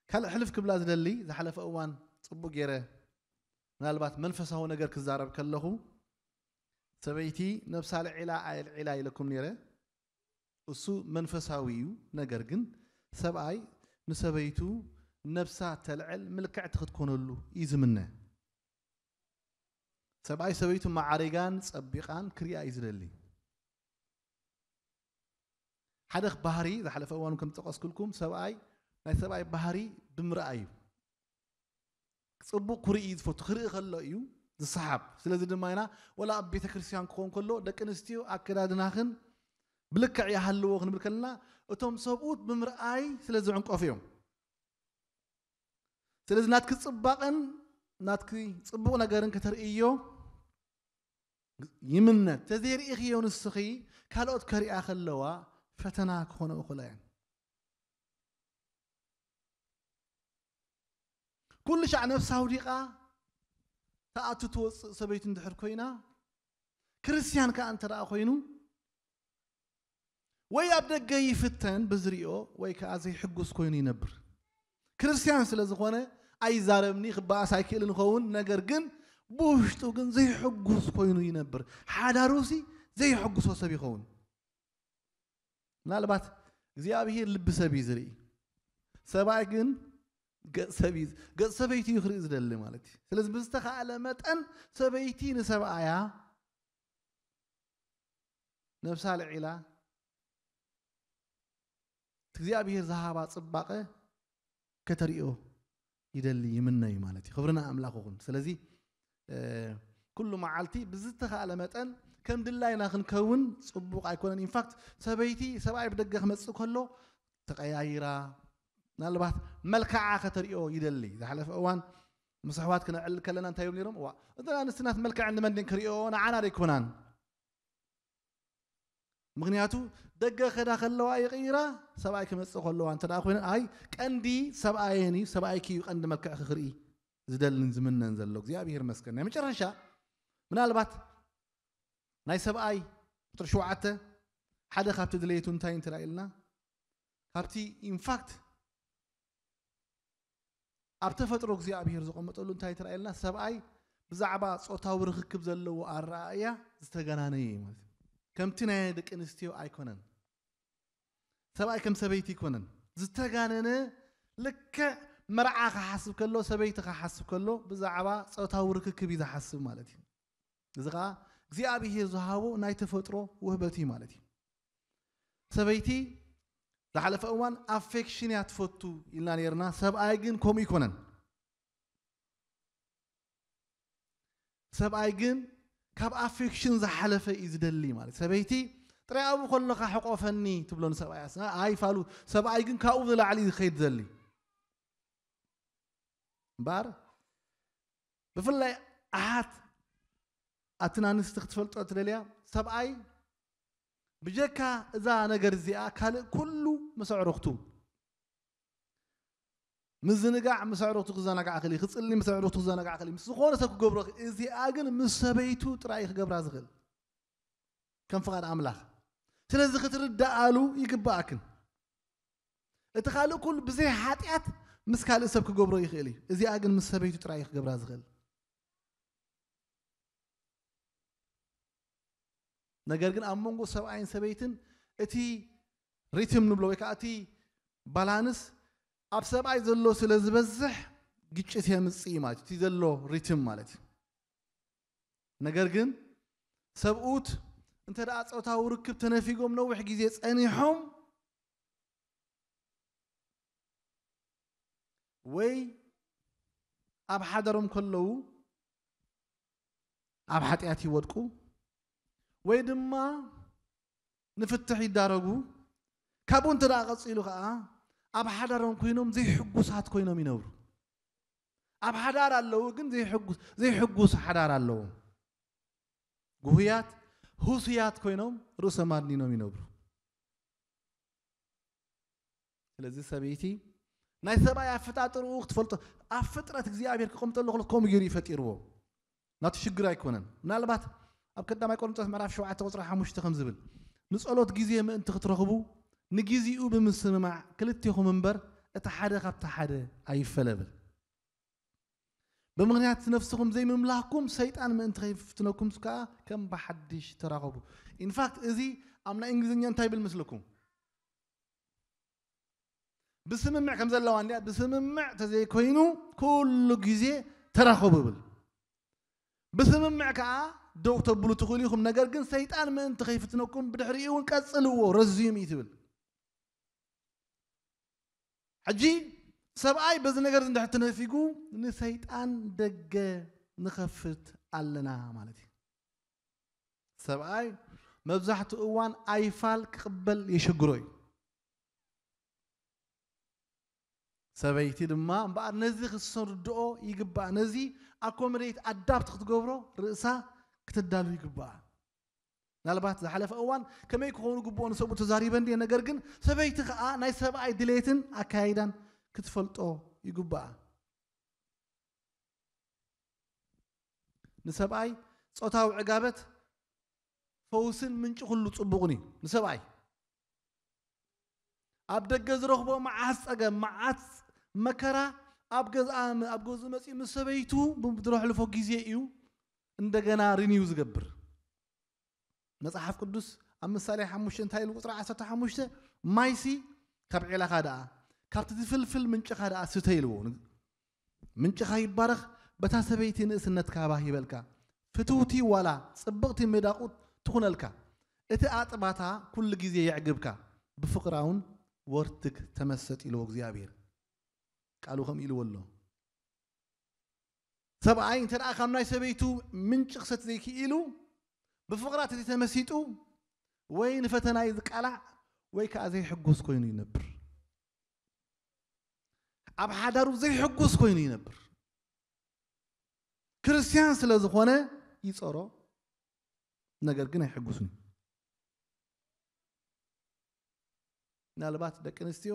ካልእ ሕልፍ ክብላ ዝደሊ፣ ዝሓለፈ እዋን ጽቡቕ ገይረ ምናልባት መንፈሳዊ ነገር ክዛረብ ከለኹ፣ ሰበይቲ ነብሳ ልዒላ ኣየልዒላ ኢለኩም ነይረ። እሱ መንፈሳዊ እዩ። ነገር ግን ሰብኣይ ንሰበይቱ ነብሳ ተልዕል ምልክዕቲ ክትኮነሉ እዩ ዝምነ። ሰብኣይ ሰበይቱ ማዕሪጋን ጸቢቓን ክሪኣ እዩ ዝደሊ። ሓደ ባህሪ ዝሓለፈ እዋን ከም ዝጠቐስኩልኩም፣ ሰብኣይ፣ ናይ ሰብኣይ ባህሪ ብምርኣይ እዩ። ጽቡቕ ክርኢ እዩ ዝፈቱ፣ ክርኢ ከሎ እዩ ዝሰሓብ። ስለዚ ድማ ኢና ወላ ኣብ ቤተ ክርስቲያን ክኸውን ከሎ ደቂ ኣንስትዮ ኣከዳድናኽን ብልክዕ ይሃልዎ ክንብል ከለና፣ እቶም ሰብኡት ብምርኣይ ስለ ዝዕንቀፉ እዮም። ስለዚ ናትኪ ጽባቐን ናትኪ ጽቡቕ ነገርን ከተርእዮ ይምነ። ተዘይርኢኽዮ ንስኺ ካልኦት ከሪኣ ከለዋ ፈተና ክኾና ይኽእላ እየን። ኩሉ ሻዕ ነብሳ ኣውዲቓ ትኣቱ ትወፅእ ሰበይቲ እንድሕር ኮይና፣ ክርስቲያን ከኣ እንተ ደኣ ኮይኑ፣ ወይ ኣብ ደገ ይፍተን ብዝሪኦ፣ ወይ ከኣ ዘይሕጉስ ኮይኑ ይነብር። ክርስቲያን ስለ ዝኾነ ኣይዛረብኒ፣ ክበኣስ ኣይክእልን ይኸውን፣ ነገር ግን ብውሽጡ ግን ዘይሕጉስ ኮይኑ ይነብር። ሓዳሩሲ ዘይሕጉሶ ሰብ ይኸውን። ምናልባት እግዚኣብሔር ልቢ ሰብ እዩ ዝርኢ፣ ሰብኣይ ግን ገጽ ሰብ እዩ፣ ገጽ ሰበይቲ እዩ ክርኢ ዝደሊ ማለት እዩ። ስለዚ ብዝተኻእለ መጠን ሰበይቲ ንሰብኣያ ነብሳ ልዒላ እቲ እግዚኣብሔር ዝሃባ ጽባቐ ከተርእዮ ይደሊ፣ ይምነ እዩ ማለት እዩ። ክብሪ ንኣምላኽ ይኹን። ስለዚ፣ እ፣ ኩሉ መዓልቲ ብዝተኻእለ መጠን ከም ድላይና ክንከውን ጽቡቕ ኣይኮነን። ኢንፋክት ሰበይቲ ሰብኣይ ብደገ ክመጽእ ከሎ ተቐያይራ፣ ምናልባት መልክዓ ከተርእዮ ይደሊ። ዝሓለፈ እዋን ምስ ኣሕዋት ክነዕልል ከለና እንታይ እዮም ነይሮም? እዋ፣ እተን ኣንስቲ ናት መልክዐን ንመን ድን ክርእዮ? ንዓና ደይኮናን። ምኽንያቱ ደገ ከዳ ከለዋ ይቕይራ፣ ሰብኣይ ክመጽእ ከለዋ እንተ ደኣ ኮይነን፣ ኣይ ቀንዲ ሰብኣየን እዩ፣ ሰብኣይኪ እዩ ቀንዲ መልክዕ ክርኢ ዝደልን ዝምነን ዘሎ። እግዚኣብሔር ይመስገን። ናይ መጨረሻ ምናልባት ናይ ሰብኣይ ቁጥሪ ሸውዓተ ሓደ ካብቲ ድሌቱ እንታይ እንተ ኢልና፣ ካብቲ ኢንፋክት ኣብ ተፈጥሮ እግዚኣብሔር ዝቐመጠሉ እንታይ እንተ ኢልና፣ ሰብኣይ ብዛዕባ ጾታዊ ርክክብ ዘለዎ ኣረኣእያ ዝተጋናነ እዩ ማለት እዩ። ከምቲ ናይ ደቂ ኣንስትዮ ኣይኮነን። ሰብኣይ ከም ሰበይቲ ኣይኮነን። ዝተጋነነ ልክዕ መርዓ ክሓስብ ከሎ፣ ሰበይቲ ክሓስብ ከሎ ብዛዕባ ጾታዊ ርክክብ እዩ ዝሓስብ ማለት እዩ። እዚ ኸዓ እግዚኣብሔር ዝሃቦ ናይ ተፈጥሮ ውህበት እዩ ማለት እዩ። ሰበይቲ ዝሓለፈ እዋን ኣፌክሽን እያ ትፈቱ ኢልና ነይርና። ሰብኣይ ግን ከምኡ ኣይኮነን። ሰብኣይ ግን ካብ ኣፌክሽን ዝሓለፈ እዩ ዝደሊ ማለት። ሰበይቲ ጥራይ ኣብኡ ከለኻ ሕቆፈኒ ትብሎ ንሰብኣያ። ኣይፋሉ። ሰብኣይ ግን ካብኡ ዝላዕሊ እዩ ዝኸይድ ዘሊ። እምበኣር ብፍላይ ኣሓት ኣትን ኣንስቲ ክትፈልጦ ትደልያ፣ ሰብኣይ ብጀካ እዛ ነገር እዚኣ ካልእ ኩሉ ምስ ኣዕሩኽቱ ምዝንጋዕ፣ ምስ ኣዕሩኽቱ ክዘናጋዕ ክእል እዩ፣ ክጽሊ ምስ ኣዕሩኽቱ ክዘናጋዕ ክእል እዩ፣ ምስ ዝኾነ ሰብ ክገብሮ ክእል። እዚኣ ግን ምስ ሰበይቱ ጥራይ እዩ ክገብራ ዝኽእል ከም ፍቓድ ኣምላኽ። ስለዚ ክትርድኣሉ ይግብኣክን። እቲ ካልእ ኩሉ ብዘይ ሓጢኣት ምስ ካልእ ሰብ ክገብሮ ይኽእል እዩ። እዚኣ ግን ምስ ሰበይቱ ጥራይ እዩ ክገብራ ዝኽእል። ነገር ግን ኣብ መንጎ ሰብኣይን ሰበይትን እቲ ሪትም ንብሎ ወይ ከዓ እቲ ባላንስ ኣብ ሰብኣይ ዘሎ ስለ ዝበዝሕ ግጭት የምፅእ ማለት እዩ። እቲ ዘሎ ሪትም ማለት እዩ። ነገር ግን ሰብኡት እንተ ደኣ ጾታዊ ርክብ ተነፊጎም ነዊሕ ግዜ ጸኒሖም ወይ ኣብ ሓዳሮም ከለዉ ኣብ ሓጢኣት ይወድቁ ወይ ድማ ንፍትሕ ይዳረጉ። ካብኡ እንተ ደኣ ቀጺሉ ኸዓ ኣብ ሓዳሮም ኮይኖም ዘይሕጉሳት ኮይኖም ይነብሩ። ኣብ ሓዳር ኣለዉ፣ ግን ዘይሕጉስ፣ ዘይሕጉስ ሓዳር ኣለዎም። ጉሁያት፣ ህሱያት ኮይኖም ርእሶም ኣድኒኖም ይነብሩ። ስለዚ ሰበይቲ ናይ ሰብኣይ ኣፈጣጥርኡ ክትፈልጦ፣ ኣብ ፍጥረት እግዚኣብሔር ክቐምጠሉ ከሎ ከምኡ ገይሩ እዩ ፈጢርዎ። ናቱ ሽግር ኣይኮነን። ምናልባት ኣብ ቀዳማይ ቆሮንቶስ ምዕራፍ ሸውዓተ ቁጽሪ ሓሙሽተ ከም ዝብል፣ "ንጸሎት ግዜ ምእንቲ ክትረኽቡ ንግዜኡ ብምስምማዕ ክልቴኹም እምበር እቲ ሓደ ካብቲ ሓደ ኣይፈለ" ብል። ብምኽንያት ነፍስኹም ዘይምምላኽኩም ሰይጣን ምእንቲ ከይፍትነኩም ከኣ ከም ብሓድሽ ተራኸቡ። ኢንፋክት እዚ ኣብ ናይ እንግሊዝኛ እንታይ ይብል መስለኩም? ብስምምዕ ከም ዘለዋ እንድያ፣ ብስምምዕ ተዘይኮይኑ ኩሉ ግዜ ተራኸቡ ይብል። ብስምምዕ ከኣ ደው ተብሉ ትኽእሉ ኢኹም፣ ነገር ግን ሰይጣን ምእንቲ ከይፍትነኩም ብድሕሪኡ እውን ቀጽልዎ፣ ረዝዩም እዩ ትብል። ሕጂ ሰብኣይ በዚ ነገር እንድሕር ተነፊጉ ንሰይጣን ደገ ንኸፍት ኣለና ማለት እዩ። ሰብኣይ መብዛሕትኡ እዋን ኣይፋል ክቕበል የሸግሮ እዩ። ሰበይቲ ድማ እምበኣር ነዚ ክትሰርድኦ ይግባእ። ነዚ ኣኮመዴት ኣዳፕት ክትገብሮ ርእሳ ክትዳሉ ይግባእ። ምናልባት ዝሓለፈ እዋን ከመይ ክኾኑ ግብኦ ንሰብኡ ተዛሪበ እንድየ፣ ነገር ግን ሰበይቲ ኸዓ ናይ ሰብኣይ ድሌትን ኣካይዳን ክትፈልጦ ይግባኣ። ንሰብኣይ ጾታዊ ዕጋበት ፈውስን ምንጪ ኩሉ ጽቡቕን እዩ። ንሰብኣይ ኣብ ደገ ዝረኽቦ መዓት ጸገም፣ መዓት መከራ ኣብ ገዝኣ፣ ኣብ ገዝኡ መጺኡ ምስ ሰበይቱ ብድሮ ሕልፎ ግዜ እዩ እንደገና ሪኒው ዝገብር። መጽሓፍ ቅዱስ ኣብ ምሳሌ ሓሙሽተ እንታይ ኢሉ? ቁጽሪ ዓሰርተ ሓሙሽተ፣ "ማይሲ ካብ ዒላኻ ደኣ፣ ካብቲ ዝፍልፍል ምንጭኻ ደኣ ስተ" ኢልዎ። ምንጭኻ ይባረኽ፣ በታ ሰበይቲ ንእስነትካ ባህ ይበልካ፣ ፍትውቲ ዋላ ጽብቕቲ ሚዳቑ ትኹነልካ፣ እቲ ኣጥባታ ኩሉ ግዜ የዕግብካ፣ ብፍቕራ እውን ወርትግ ተመሰጥ ኢልዎ እግዚኣብሔር። ቃሉ ከምኡ ኢልዎ ኣሎ። ሰብኣይ እንተ ደኣ ካብ ናይ ሰበይቱ ምንጪ ክሰቲ ዘይክኢሉ፣ ብፍቕራ ተዘይተመሲጡ፣ ወይ ንፈተና እዩ ዝቃላዕ፣ ወይ ከኣ ዘይሕጉስ ኮይኑ ይነብር። ኣብ ሓዳሩ ዘይሕጉስ ኮይኑ ይነብር። ክርስቲያን ስለ ዝኾነ ይጸሮ፣ ነገር ግን ኣይሕጉስን። ምናልባት ደቂ ኣንስትዮ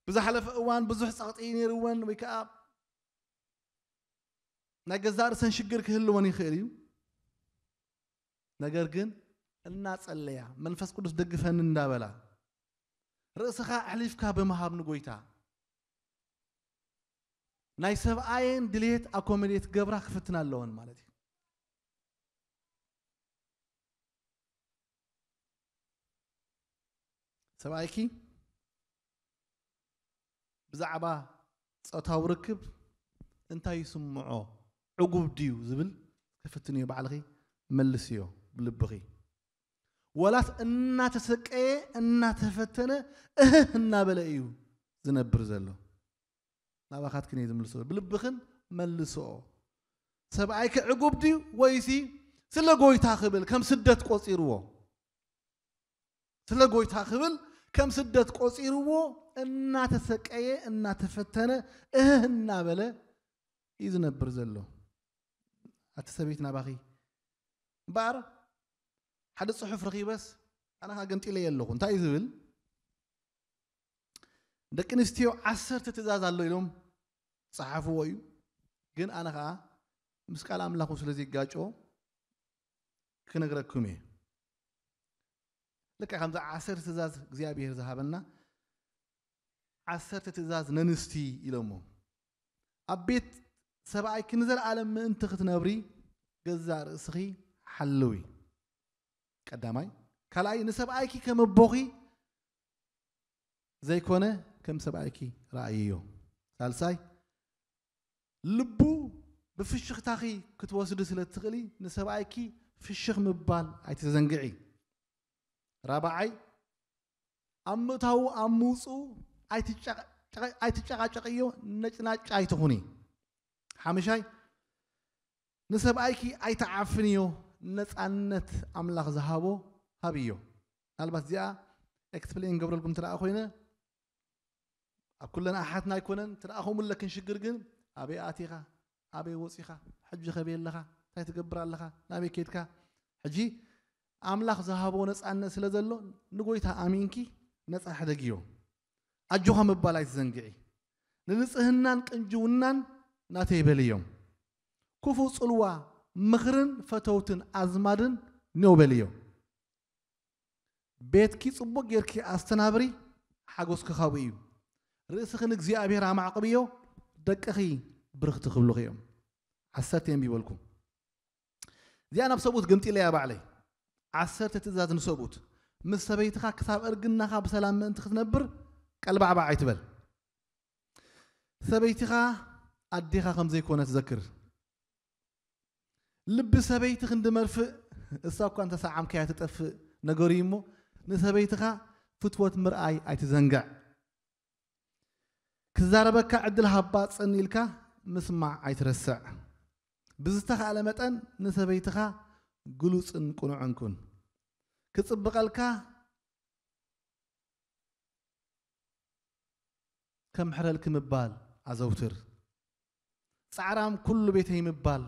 ብዝሓለፈ እዋን ብዙሕ ጸቕጢ ነይርወን ወይ ከዓ ናይ ገዛእ ርእሰን ሽግር ክህልወን ይኽእል እዩ። ነገር ግን እናጸለያ፣ መንፈስ ቅዱስ ደግፈኒ እንዳበላ፣ ርእስኻ ኣሕሊፍካ ብምሃብ ንጎይታ፣ ናይ ሰብኣየን ድሌት ኣኮመዴት ገብራ ክፍትና ኣለወን ማለት እዩ። ሰብኣይኪ ብዛዕባ ጾታዊ ርክብ እንታይ ይስምዖ? ዕጉብ ድዩ ዝብል ክፍትንዮ ባዕልኺ መልስዮ ብልብኺ። ወላስ እናተሰቀየ እናተፈተነ እህህ እናበለ እዩ ዝነብር ዘሎ? ናባኻትክን እየ ዝምልሶ። ብልብኽን መልስኦ። ሰብኣይኪ ዕጉብ ድዩ ወይሲ ስለ ጎይታ ክብል ከም ስደት ቆጺርዎ? ስለ ጎይታ ክብል ከም ስደት ቆጺርዎ እናተሰቀየ እናተፈተነ እህህ እናበለ እዩ ዝነብር ዘሎ። ኣቲ ሰበይቲ ናባኺ እምበኣር ሓደ ጽሑፍ ረኺበስ ኣነ ኸኣ ገምጢለየ ኣለኹ። እንታይ እዩ ዝብል? ደቂ ኣንስትዮ ዓሰርተ ትእዛዝ ኣሎ ኢሎም ጸሓፍዎ እዩ። ግን ኣነ ኸኣ ምስ ቃል ኣምላኹ ስለ ዘይጋጮ ክነግረኩም እየ። ልክዕ ከምዚ ዓሰርተ ትእዛዝ እግዚኣብሔር ዝሃበና ዓሰርተ ትእዛዝ ነንስቲ ኢሎሞ። ኣብ ቤት ሰብኣይኪ ንዘለኣለም ምእንቲ ክትነብሪ ገዛእ ርእስኺ ሓልዊ። ቀዳማይ። ካልኣይ፣ ንሰብኣይኪ ከም ኣቦኺ ዘይኮነ ከም ሰብኣይኪ ረኣይዮ። ሳልሳይ፣ ልቡ ብፍሽኽታኺ ክትወስዲ ስለ እትኽእሊ ንሰብኣይኪ ፍሽኽ ምባል ኣይትዘንግዒ። ራብዓይ፣ ኣብ ምእታዉ ኣብ ምውፅኡ ኣይትጨ-፣ ጨ-፣ ኣይትጨቃጨቅዮ፣ ነጭናጫ ኣይትኹኒ። ሓምሻይ፣ ንሰብኣይኪ ኣይትዓፍንዮ፣ ነፃነት ኣምላኽ ዝሃቦ ሃብዮ። ምናልባት እዚኣ ኤክስፕሌን ገብረልኩም ትረኣ ኮይነ ኣብ ኩለን ኣሓትና ኣይኮነን ትረኣኹም ኣለክን ሽግር ግን ኣበይ ኣቲኻ ኣበይ ወፂኻ ሕጂ ከበይ ኣለኻ እንታይ ትገብር ኣለኻ ናበይ ከይድካ ሕጂ ኣምላኽ ዝሃቦ ነፃነት ስለ ዘሎ ንጎይታ ኣሚንኪ ነፃ ሕደግዮ ኣጆኻ ምባል ኣይትዘንግዒ ንንፅህናን ቅንጅውናን ናተይ በልዮም ክፉ ፅልዋ ምኽርን ፈተውትን ኣዝማድን ኔው በልዮ ቤትኪ ጽቡቕ ጌርኪ ኣስተናብሪ፣ ሓጎስኪ ካብኡ እዩ። ርእስኺ ንእግዚኣብሔር ኣማዕቕብዮ፣ ደቅኺ ብርኽቲ ክብሉኺ እዮም። ዓሰርተ የንቢበልኩም። እዚኣ ናብ ሰብኡት ገምጢለያ ባዕለይ። ዓሰርተ ትእዛዝ ንሰብኡት። ምስ ሰበይትኻ ክሳብ እርግናኻ ብሰላም ምእንቲ ክትነብር ቀልባዕባዕ ኣይትበል። ሰበይትኻ ኣዴኻ ከም ዘይኮነት ዘክር። ልቢ ሰበይቲ ክንዲ መርፍእ እሳ እኳ እንተሰዓምካያ ትጠፍእ ነገሩ እዩ እሞ ንሰበይትኻ ፍትወት ምርኣይ ኣይትዘንግዕ። ክዛረበካ ዕድል ሃባ ጽን ኢልካ ምስማዕ ኣይትረስዕ። ብዝተኻእለ መጠን ንሰበይትኻ ግሉጽን ቅኑዕን ኩን። ክጽብቐልካ ከምሕረልኪ ምባል ኣዘውትር። ጻዕራም ኩሉ ቤተይ ምባል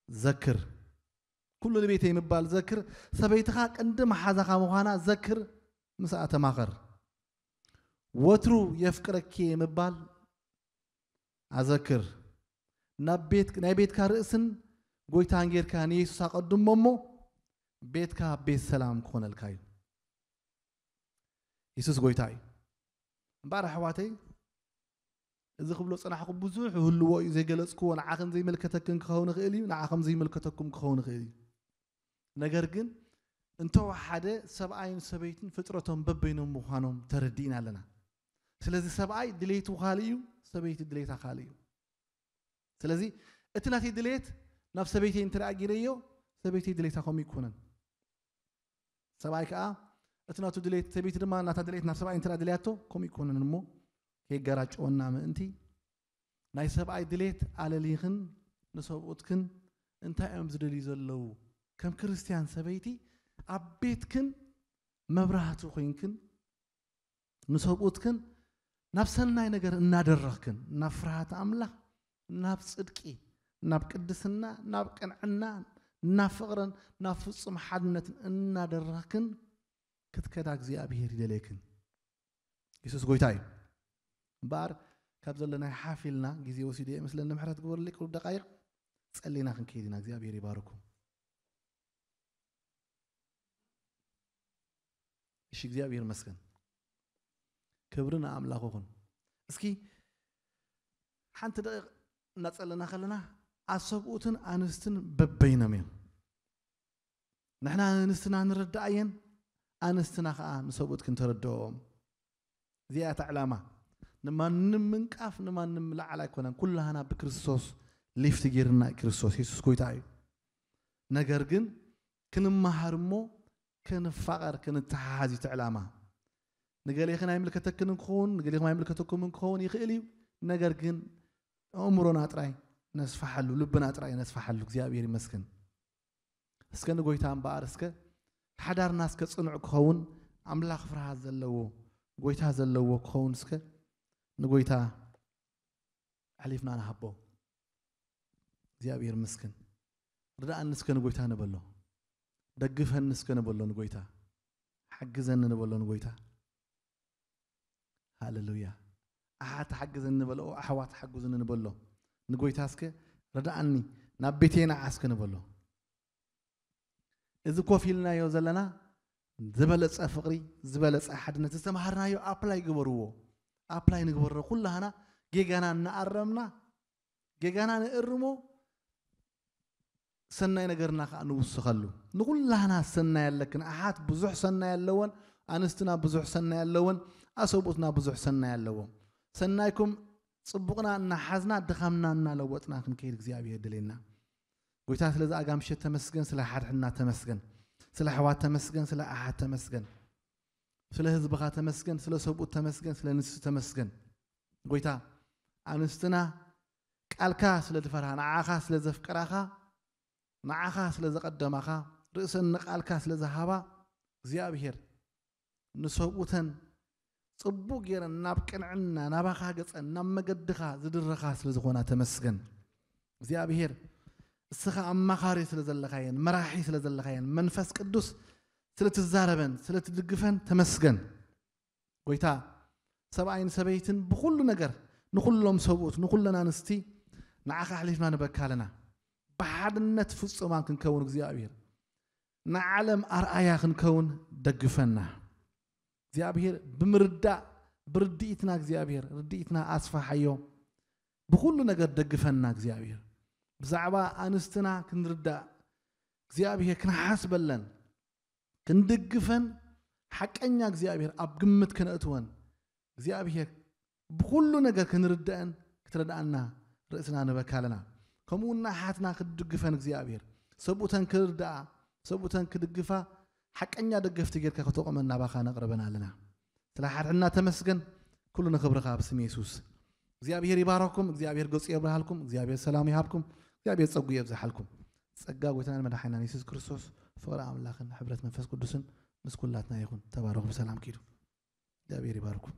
ዘክር። ኩሉ ንቤተይ ምባል ዘክር። ሰበይትኻ ቅንዲ መሓዛኻ ምዃና ዘክር፣ ምስኣ ተማኸር። ወትሩ የፍቅረኪ ምባል ኣዘክር። ናብ ቤት ናይ ቤትካ ርእስን ጎይታን ጌርካ ንየሱስ ኣቐድሞ እሞ ቤትካ ቤት ሰላም ክኾነልካ እዩ። የሱስ ጎይታ እዩ። እምበኣር ኣሕዋተይ እዚ ክብሎ ጽናሕኩ ብዙሕ ህልዎ እዩ ዘይገለጽክዎ ንዓኽን ዘይመልከተክን ክኸውን ይኽእል እዩ ንዓኹም ዘይመልከተኩም ክኸውን ይኽእል እዩ ነገር ግን እንተወሓደ ሰብኣይን ሰበይትን ፍጥረቶም በበይኖም ምዃኖም ተረዲእና ኣለና ስለዚ ሰብኣይ ድሌቱ ካልእ እዩ ሰበይቲ ድሌታ ካልእ እዩ ስለዚ እቲ ናተይ ድሌት ናብ ሰበይተይ እንተ ኣጊረዮ ሰበይተይ ድሌታ ከምኡ ይኮነን ሰብኣይ ከዓ እቲ ናቱ ድሌት ሰበይቲ ድማ ናታ ድሌት ናብ ሰብኣይ እንተ ድልያቶ ከምኡ ይኮነን እሞ ከይገራጨወና ምእንቲ ናይ ሰብኣይ ድሌት ኣለሊኽን ንሰብኡትክን እንታይ እዮም ዝደልዩ ዘለዉ ከም ክርስትያን ሰበይቲ ኣብ ቤትክን መብራህቲ ኮይንክን ንሰብኡትክን ናብ ሰናይ ነገር እናደረኽክን ናብ ፍርሃት ኣምላኽ ናብ ጽድቂ ናብ ቅድስና፣ ናብ ቅንዕና፣ ናብ ፍቕርን ናብ ፍጹም ሓድነትን እናደረኽክን ክትከዳ እግዚኣብሔር ይደልየክን። የሱስ ጎይታ እዩ። እምበኣር ካብ ዘለናይ ሓፍ ኢልና ግዜ ወሲደ እየ መስለኒ፣ ምሕረት ግበሩለይ፣ ቅሩብ ደቃይቕ ጸሊና ክንከይድ ኢና። እግዚኣብሔር ይባርኩም። እሺ፣ እግዚኣብሔር ይመስገን። ክብሪ ንኣምላኽ ይኹን። እስኪ ሓንቲ ደቂቕ እናጸለና ከለና፣ ኣሰብኡትን ኣንስትን በበይኖም እዮም። ንሕና ኣንስትና ንረዳእ እየን፣ ኣንስትና ኸኣ ንሰብኡት ክንተረድኦም። እዚኣ እታ ዕላማ። ንማንም ምንቃፍ፣ ንማንም ምልዓል ኣይኮነን። ኩላህና ብክርስቶስ ሊፍት ጌርና፣ ክርስቶስ የሱስ ጎይታ እዩ። ነገር ግን ክንመሃር እሞ ክንፋቐር፣ ክንተሓሓዝ እዩ እቲ ዕላማ። ንገሌኽን ኣይምልከተክን ክኸውን፣ ንገሌኹም ኣይምልከተኩምን ክኸውን ይኽእል እዩ። ነገር ግን ኣእምሮና ጥራይ ነስፋሓሉ፣ ልብና ጥራይ ነስፋሓሉ። እግዚኣብሔር ይመስገን። እስከ ንጎይታ እምበኣር እስከ ሓዳርና እስከ ጽኑዕ ክኸውን፣ ኣምላኽ ፍርሃት ዘለዎ፣ ጎይታ ዘለዎ ክኸውን እስከ ንጎይታ ኣሕሊፍና ንሃቦ። እግዚኣብሔር ይመስገን። ርድኣኒ እስከ ንጎይታ ንበሎ። ደግፈኒ እስከ ንበሎ ንጎይታ። ሓግዘኒ ንበሎ ንጎይታ። ሃሌሉያ። ኣሓት ሓግዘኒ ንበሎ፣ ኣሕዋት ሓግዙኒ ንበሎ። ንጎይታ እስከ ርድኣኒ፣ ናብ ቤተይ ንዓ እስከ ንበሎ። እዚ ኮፍ ኢልናዮ ዘለና ዝበለጸ ፍቕሪ፣ ዝበለጸ ሓድነት፣ ዝተምሃርናዮ ኣፕላይ ግበርዎ። ኣፕላይ ንግበሮ። ኩላህና ጌጋና እናኣረምና፣ ጌጋና ንእርሞ፣ ሰናይ ነገርና ከዓ ንውስኸሉ። ንኹላህና ሰናይ ኣለክን። ኣሓት ብዙሕ ሰናይ ኣለወን፣ ኣንስትና ብዙሕ ሰናይ ኣለወን፣ ኣሰብኡትና ብዙሕ ሰናይ ኣለዎም። ሰናይኩም ጽቡቕና እናሓዝና፣ ድኻምና እናለወጥና ክንከይድ እግዚኣብሔር የድልየና። ጎይታ፣ ስለዚ ኣጋ ምሸት ተመስገን፣ ስለ ሓድሕድና ተመስገን፣ ስለ ኣሕዋት ተመስገን፣ ስለ ኣሓት ተመስገን፣ ስለ ህዝብኻ ተመስገን፣ ስለ ሰብኡት ተመስገን፣ ስለ ንሱ ተመስገን። ጎይታ፣ ኣንስትና ቃልካ ስለ ዝፈርሃ፣ ንዓኻ ስለ ዘፍቀራኻ፣ ንዓኻ ስለ ዘቐደማኻ፣ ርእሰን ንቃልካ ስለ ዝሃባ፣ እግዚኣብሔር ንሰብኡተን ጽቡቕ ገይረን ናብ ቅንዕና፣ ናባኻ ገጸን፣ ናብ መገድኻ ዝድረኻ ስለ ዝኾና ተመስገን። እግዚኣብሔር እስኻ ኣማኻሪ ስለ ዘለኻየን፣ መራሒ ስለ ዘለኻየን፣ መንፈስ ቅዱስ ስለ ትዛረበን፣ ስለ ትድግፈን ተመስገን። ጎይታ፣ ሰብኣይን ሰበይትን ብኹሉ ነገር፣ ንኹሎም ሰብኡት፣ ንኹለን ኣንስቲ ንዓኻ ኣሕሊፍና ንበካ ኣለና። ብሓድነት ፍጹማን ክንከውን እግዚኣብሔር፣ ንዓለም ኣርኣያ ክንከውን ደግፈና። እግዚኣብሔር ብምርዳእ፣ ብርድኢትና እግዚኣብሔር፣ ርድኢትና ኣስፋሓዮ። ብኹሉ ነገር ደግፈና እግዚኣብሔር። ብዛዕባ ኣንስትና ክንርዳእ፣ እግዚኣብሔር ክንሓስበለን፣ ክንድግፈን፣ ሓቀኛ እግዚኣብሔር ኣብ ግምት ክነእትወን፣ እግዚኣብሔር ብኹሉ ነገር ክንርድአን ክትረድኣና ርእስና ንበካ ኣለና። ከምኡ እውን ንኣሓትና ክትድግፈን እግዚኣብሔር፣ ሰብኡተን ክርድኣ፣ ሰብኡተን ክድግፋ፣ ሓቀኛ ደገፍቲ ጌርካ ከተቆመን ናባኻ ነቕርበን ኣለና። ስለ ሓድሕድና ተመስገን። ኩሉ ንኽብርኻ ኣብ ስም የሱስ። እግዚኣብሔር ይባረኩም፣ እግዚኣብሔር ገጹ የብርሃልኩም፣ እግዚኣብሔር ሰላም ይሃብኩም፣ እግዚኣብሔር ጸጉ የብዝሓልኩም። ጸጋ ጎይታናን መድሓኒናን የሱስ ክርስቶስ፣ ፍቕሪ ኣምላኽን ሕብረት መንፈስ ቅዱስን ምስ ኩላትና ይኹን። ተባረኹ፣ ብሰላም ኪዱ። እግዚኣብሔር ይባርኩም።